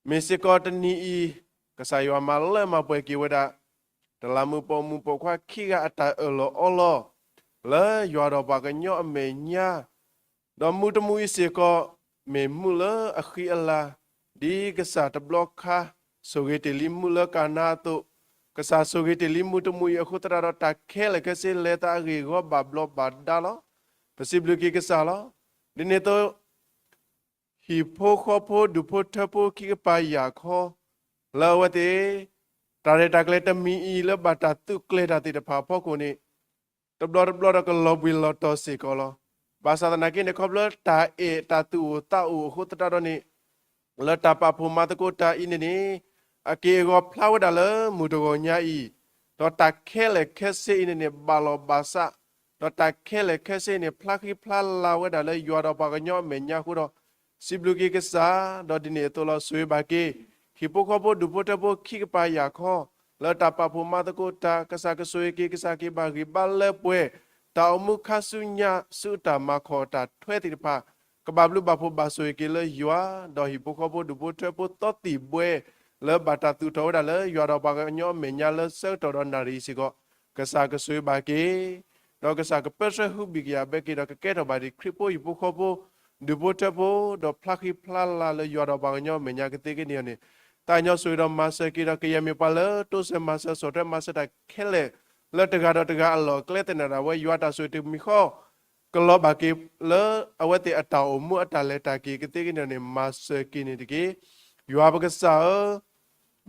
မ့ၢ်စ့ၢ်ကီးတနံၤအံၤ ကစၢ်ယွၤမၤလၢမၤပှဲၤက့ၤဝဲဒၣ် တလးမူးပိာ်မုၣ်ပိာ်ခွါခံဂၤအတၢ်အၢၣ်လီၤအီလီၤ လၢယွၤဒီးပှၤကညီအမဲာ်ညါ, ဒီးမူးတမူးအံၤစ့ၢ်ကီး မ့ၢ်မူးလၢအဃံအလၤ ဒ်ကစၢ်တဘျီခါ ဆိၣ်ဂ့ၤတ့ၢ်လံမူးလၢကၤနါအသိး, ကစၢ်ဆိၣ်ဂ့ၤတ့ၢ်လံမူးတမူးအံၤအဃိသတးဒီး တၢ်ခဲလၢာ်ခဲဆ့လဲၤသးအဂ့ၢ်အဂီၢ်ဘၣ်ဘျီးဘၣ်ဒါလီၤ. ပစံးဘျုးက့ၤကစၢ်လီၤ. ဒ်န့ၣ်အသိး ဟံၣ်ဖိဃီဖိဒူၣ်ဖိထၢဖိခံကပၤယာ်ခီ လၢအဝဲသ့ၣ် တၢ်ရဲၣ်တၢ်ကျဲၤတမံၤအံၤလၢဘၣ်တၢ်သုးကျဲၤတၢ်သ့ၣ်တဖၣ်အဖီခိၣ်န့ၣ် တဘျီတဘျီဒီးကလီၤဘှံးလီၤတီၤစ့ၢ်ကီးလီၤ. ဘၣ်ဆၣ်သနာ်က့န့ၣ် ခီဖျိတၢ်အဲၣ်တၢ်သူၣ်အိၣ်သးအိၣ်အဃိသတးဒီးန့ၣ် လၢတၢ်ပာ်ဖှိၣ်မၤသကိးတၢ်အံၤန့ၣ်န့ၣ် အက့ၢ်အဂီၤဖျါဝဲဒၣ်လၢမုၢ်တဂီၤညါအံၤ, ဒီးတၢ်ခဲလၢာ်ခဲဆ့အံၤန့ၣ်န့ၣ် ဘၣ်လီၤဘၣ်စး, ဒီးတၢ်ခဲလၢာ်ခဲဆ့အံၤန့ၣ် ဖျါဃံဖျါလၤဝဲဒၣ်လၢယွၤဒီးပှၤကညီအမဲာ်ညါအဃိဒီး စံးဘျုးက့ၤကစၢ်, ဒီးဒ်န့ၣ်အသိးလီၤ. ဆိၣ်ဂ့ၤဘၣ်က့ၤ ဟံၣ်ဖိဃီဖိဒူၣ်ဖိထၢဖိခံကပၤယာ်ခီ လၢတၢ်ပာ်ဖှိၣ်မၤသကိးတၢ်, ကစၢ်ကဆိၣ်ဂ့ၤက့ၤ ကစၢ်က့ၤဘၣ်ဂံၢ်ဘါလၢပှဲၤ တၢ်အိၣ်မူခါဆူညါဆူတၢ်မၤခီၣ်တၢ်ထွဲသ့ၣ်တဖၣ် ကဘၣ်ဘျုးဘၣ်ဖှိၣ်ဘၣ်ဆိၣ်ဂ့ၤက့ၤလၢယွၤ, ဒီးဟံၣ်ဖိဃီဖိဒူၣ်ဖိထၢဖိသီသံၣ်ဘှဲ လၢဘၣ်တၢ်သူၣ်ထီၣ်ဝဲဒၣ်လၢယွၤဒီးပှၤကညီအမဲာ်ညါလၢဆၢကတီၢ်ဒီးနၣ်ရံၣ်အံၤစ့ၢ်ကီး ကစၢ်ကဆိၣ်ဂ့ၤဘၣ်က့ၤ ဒီးကစၢ်ကပၢဆှၢဟုဘံၣ်ကယာ်ဘၣ်က့ၤဒီးကကဲထီၣ်ဘၣ်ဒံးခရံာ်ဖိဟံၣ်ဖိဃီဖိ ဒူၣ်ဖိထၢဖိ ဒီးဖျါဃံဖျါလၤလၢယွၤဒီးပှၤကညီအမဲာ်ညါကသ့ကန့ၢ်အီၤန့ၣ် သးကညီၤဆိၣ်ဂ့ၤဒီးမၤစၢၤက့ၤဒီး ကယဲၢ်မ့ၢ်ပှၤလၢတိစၢၤမၤစၢၤဆီၣ်ထွဲမၤစၢၤတၢ်ခဲလၢာ် လၢတဂၤဒီးတဂၤအလီၢ်အကျဲသနာ်ဒၣ်ဝဲ ယွၤတၢ်ဆိၣ်ဂ့ၤတမံၤဃီ ကလီၤဘၣ်က့ၤလၢအဝဲသ့ၣ်အတၢ်အိၣ်မူအတၢ်လဲၤတၢ်က့ၤကသ့ကန့ၢ်န့ၣ် မၤစၢၤက့ၤန့ၣ်တက့ၢ်. ယွၤပကစၢ်ဧၢ,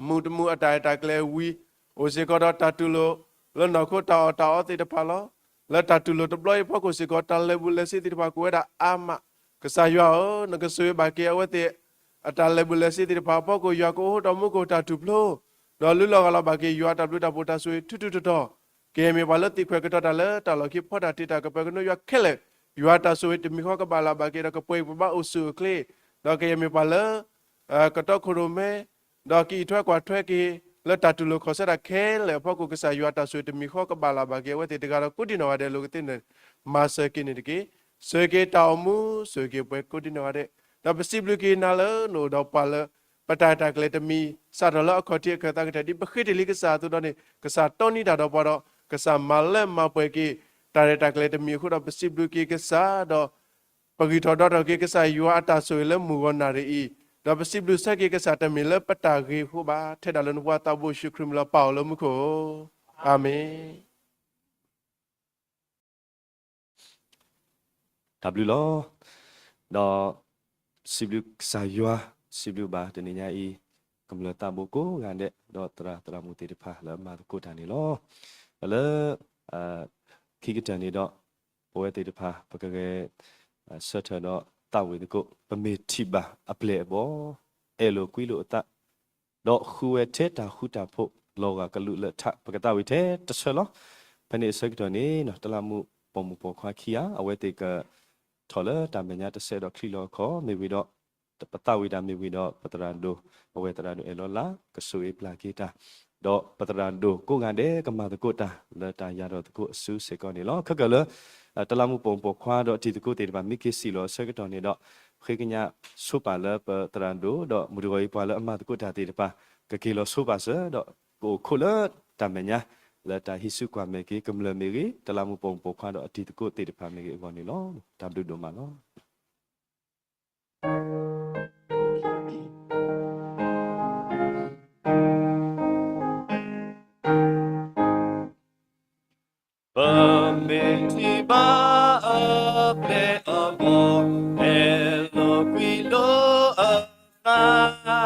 မူးတမူးအတၢ်အဲၣ်တၢ်ကျဲၤဝံၤ အိၣ်စ့ၢ်ကီးဒီးတၢ်တူၢ်လိာ် လၢနီၢ်ခိတၢ်အီၣ်တၢ်အီသ့ၣ်တဖၣ်လီၤ. လၢတၢ်တူၢ်လိာ်တဘျီအံၤအဖီခိၣ်စ့ၢ်ကီး တၢ်လဲၤဘူးလဲၤဆ့သ့ၣ်တဖၣ်ကအိၣ်ဝဲဒၣ်အါမး, ကစၢ်ယွၤဧၢ, နကဆိၣ်ဂ့ၤဘၣ်က့ၤအဝဲသ့ၣ် အတၢ်လဲၤဘူးလဲၤဆ့သ့ၣ်တဖၣ်အဖီခိၣ် ယွၤကအိးထီၣ်မူခိၣ်တၢ်ထူၣ်ဖျိ ဒီးလူလီၤဂာ်လီၤဘၣ်က့ၤ ယွၤတၢ်ဘျုးတၢ်ဖှိၣ်တၢ်ဆိၣ်ဂ့ၤထူးထူးတီၤတီၤ, ကယဲၢ်မ့ၢ်ပှၤလၢသံကွၢ်ကတီၤတၢ်လၢတၢ်လီၢ်ခံ ဖီတၢ်တ့တၢ်ကပၢၤကနိယွၤခဲလၢာ်, ယွၤတၢ်ဆိၣ်ဂ့ၤတမံၤဃီကဘၣ်လၢ်ဘၣ်က့ၤဒီး ကပှဲၤပဘၣ်အိၣ်ဆူၣ်အိၣ်ချ့, ဒီးကယဲၢ်မ့ၢ်ပှၤလၢ ကတီခိၣ်ရိၣ်မဲ ဒီးကအံးထွဲကွၢ်ထွဲက့ၤ လၢတၢ်တူၢ်လိာ်ခီၣ်ဆၢတၢ်ခဲလၢာ်အဖီခိၣ် ကစၢ်ယွၤတၢ်ဆိၣ်ဂ့ၤတမံၤဃီကဘၣ်လၢ်ဘၣ်က့ၤ အဝဲသ့ၣ်တဂၤဒီးကိးဒံနီၢ်ဂၤဒဲးအလိၤကသ့န့ၣ် မၤစၢၤက့ၤန့ၣ်တက့ၢ်. ဆိၣ်ဂ့ၤက့ၤတၢ်အိၣ်မူ ဆိၣ်ဂ့ၤက့ၤပှဲၤကိးဒံနီၢ်ဂၤဒဲး, ဒီးပစံးဘျုးက့ၤနၤလၢနအိၣ်ဒီးပှၤလၢ ပတၢ်ရဲၣ်တၢ်ကျဲၤတမံၤ စးထီၣ်လၢအခီၣ်ထံးအခၢၣ်သးကတၢၢ် ဒ်ပဃ့တ့ၢ်လံကစၢ်အသိးဒီးန့ၣ် ကစၢ်တီနံၤတၢ်ဒီးပှၤဒီး ကစၢ်မၤလၢမၤပှဲၤက့ၤ တၢ်ရဲၣ်တၢ်ကျဲၤတမံၤအဃိဒီး ပစံးဘျုးက့ၤကစၢ်ဒီး ပဂံၢ်ထီၣ်ဒီးထီၣ်က့ၤကစၢ်ယွၤအတၢ်ဆိၣ်ဂ့ၤလၢမုၢ်ဂီၤနၣ်ရံၣ်အံၤ, ဒီးပစံးဘျုးဆၢက့ၤကစၢ်တမ့ၢ်လၢပတၢ်ဂ့ၤအဃိဘၣ်, ထဲဒၣ်လၢနဖိခွါသးဘိယ့ၣ်ၡူးခရံာ်မံၤလၢပၢ်အီၤလၢမူခိၣ်, အၤမ့ၣ်. တၢ်ဘျုးလီၤ. ဒီးစံးဘျုးကစၢ်ယွၤ, စံးဘျုးဘၣ်တနံၤညါအံၤ ကမျၢၢ်သးဘိကိးဂၤဒဲး ဒီးသရၣ်သရၣ်မုၣ်သ့ၣ်တဖၣ်လၢအမၤသကိးတၢ်န့ၣ်လီၤ. လၢ ခံကတၢၢ်န့ၣ်ဒီး ပဝဲသ့ၣ်တဖၣ် ပကဂဲၤဆၢထၢၣ်ဒီးသးဝံၣ်သကိး ပမ့ၢ်ထံၣ်ဘၣ်အပျဲၢ်အဘီၣ်, အဲၣ်လိာ်ကွံလိာ်အသး, ဒီးဃုဝဲထဲတၢ်ဃူတၢ်ဖိး လီၤဂာ်ကလူးလၢထး, ပကသးဝံၣ်ထဲတဆၢလီၤ. ဖဲန့ၣ်အဆၢကတီၢ်န့ၣ် တလးမူးပိာ်မုၣ်ပိာ်ခွါခံဂၤ အဝဲသ့ၣ်ကထီၣ်လၢတၢ်မဲာ်ညါတဆဲးဒီးချံလီၤအခီၣ်မ့ၢ်ဝံၤဒီး ပသးဝံၣ်တၢ်မ့ၢ်ဝံၤဒီး ပသရၣ်ဒိၣ် အဝဲသရၣ်ဒိၣ်အဲၣ်လီၤလး ကဆိၣ်ဂ့ၤပျၢ်က့ၤတၢ်, ဒီးပသရၣ်ဒိၣ်ကိးဂၤဒဲးကမၤသကိးတၢ် လၢတၢ်ယၤထီၣ်သကိးအစုစ့ၢ်ကီးန့ၣ်လီၤ. ခဲကၢၣ်လၢ တလးမူးပိာ်မုၣ်ပိာ်ခွါဒီးတံၤသကိးသ့ၣ်တဖၣ် မ့ၢ်က့ၤစံးလီၤအဆၢကတီၢ်န့ၣ်ဒီး ဃ့ကညးဆိပာ်လၢပသရၣ်ဒိၣ် ဒီးမုၢ်တဂီၤအံၤပှၤလၢအမၤသကိးတၢ်သ့ၣ်တဖၣ် ကက့ၤလီၤဆိပာ်စၢၤ ဒီးကအိၣ်ခိးလၢတၢ်မဲာ်ညါ လၢတၢ်ဟံးစုကွၢ်မဲာ်က့ၤ ကမျၢၢ်မ့ၢ်ဂ့ၤ တလးမူးပိာ်မုၣ်ပိာ်ခွါဒီးအတံၤသကိးသ့ၣ်တဖၣ်မ့ၢ်ဂ့ၤအဂီၢ်န့ၣ်လီၤ. တၢ်ဘျုးဒိၣ်မးလီၤ. ပမ့ၢ်ထံၣ်ဘၣ်အပျဲၢ်အဘီၣ်, အဲၣ်လိာ်ကွံလိာ်အသ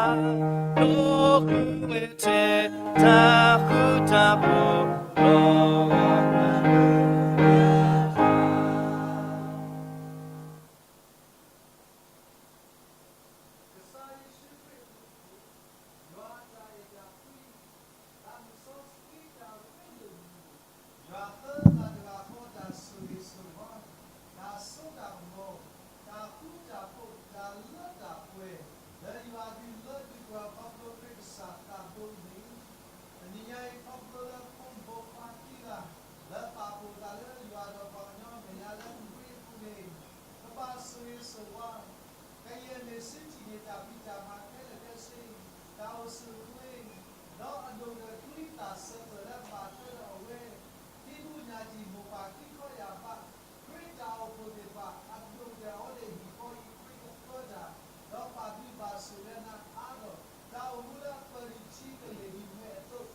း, ဒီးဃုဝဲထဲတၢ်ဃူတၢ်ဖိး လီၤဂာ်ကလူးလၢထး ကစၢ်ယ့ၣ်ၡူးခရံာ်အဘျုးအဖှိၣ်, ယွၤအတၢ်အဲၣ်တၢ်ကွံ, တၢ်မုၢ်စီဆှံတၢ်ရ့လိာ်မုာ်, ယွၤသၢဂၤတဂၤဃီတၢ်ဆိၣ်ဂ့ၤဆိၣ်ဝါ, တၢ်စိတၢ်ကမီၤ, တၢ်ဃူတၢ်ဖိး, တၢ်လၢတၢ်ပှဲၤ, လၢယွၤဒုးလၢဒုးပှၤခီဖျိခရံာ်ကစၢ်သးဘိအံၤန့ၣ်, တနံၤညါအံၤခီဖျိလၢပိာ်မုၣ်ပိာ်ခွါခံဂၤ, လၢပာ်ဖှိၣ်သးလၢယွၤဒီးပှၤကညီမဲာ်ညါလၢအပူၤကွံာ်အပူၤန့ၣ်, ကဘၣ်ဆိၣ်ဂ့ၤဆိၣ်ဝါ ကယဲၢ်မ့ၢ်ဆူထံၣ်န့ၢ်တၢ်ဖံးတၢ်မၤခဲလၢာ်ခဲဆ့, တၢ်အိၣ်ဆူၣ်အိၣ်ချ့, ဒီးအဒိၣ်ကတၢၢ်ကွံသးစၢၤလၢဘၣ်ထွဲဒီးအဝဲ, ဒ်မုၢ်နၤတံၢ်မိၢ်ပၢ်ခံခီယၢ်ဘး, ခရံာ်တၢ်အိၣ်ဖှိၣ်သ့ၣ်တဖၣ် အဒိၣ်ကတၢၢ်အဝဲသ့ၣ်ဟံၣ်ဃီအံၤ ခရံာ်ကပၢတၢ်, ဒီးပာ်ဒုးပာ်ဆိၣ်လၢနၤအါထီၣ်, တၢ်အိၣ်မူလၢအပၢၢ်နုာ်ထံကလ့ၢ်နံၤဝဲအသိး,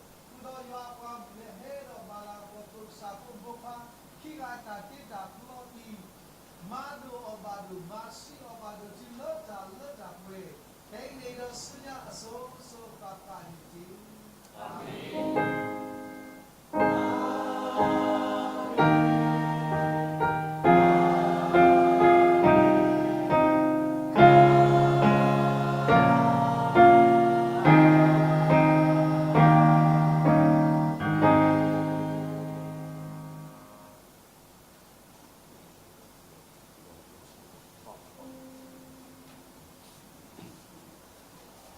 ဃုာ်ဒီးယွၤအပှၤမုၣ်လၢဟဲဒီးမၤလၤကပီၤပှၤကစၢ်ဖိမုၣ်ဖိခွါ ခံဂၤအတၢ်တ့တၢ်ဖျီအံၤ မၤဒိၣ်အီၤဘၣ်ဒိၣ် မၤဆှံအီၤဘၣ်ဒိၣ်တုၤလၢတၢ်လၢတၢ်ပှဲၤ, ခဲအံၤန့ၣ်ဒီးဆူညါအစိၤစိၤဃၣ်ဃၣ်န့ၣ်တက့ၢ်.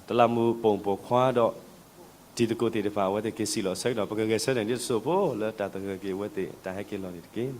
တလးမူးပိာ်မုၣ်ပိာ်ခွါဒီး တံၤသကိးသ့ၣ်တဖၣ် အဝဲသ့ၣ်က့ၤစံးလီၤအဆၢကတီၢ် ပကဂဲၤဆၢထၢၣ်ဒ်တစိၢ်ဖိ လၢတၢ်သဂၢၢ်က့ၤအဝဲသ့ၣ် တၢ်ဟဲက့ၤလီၤန့ၣ်တက့ၢ်.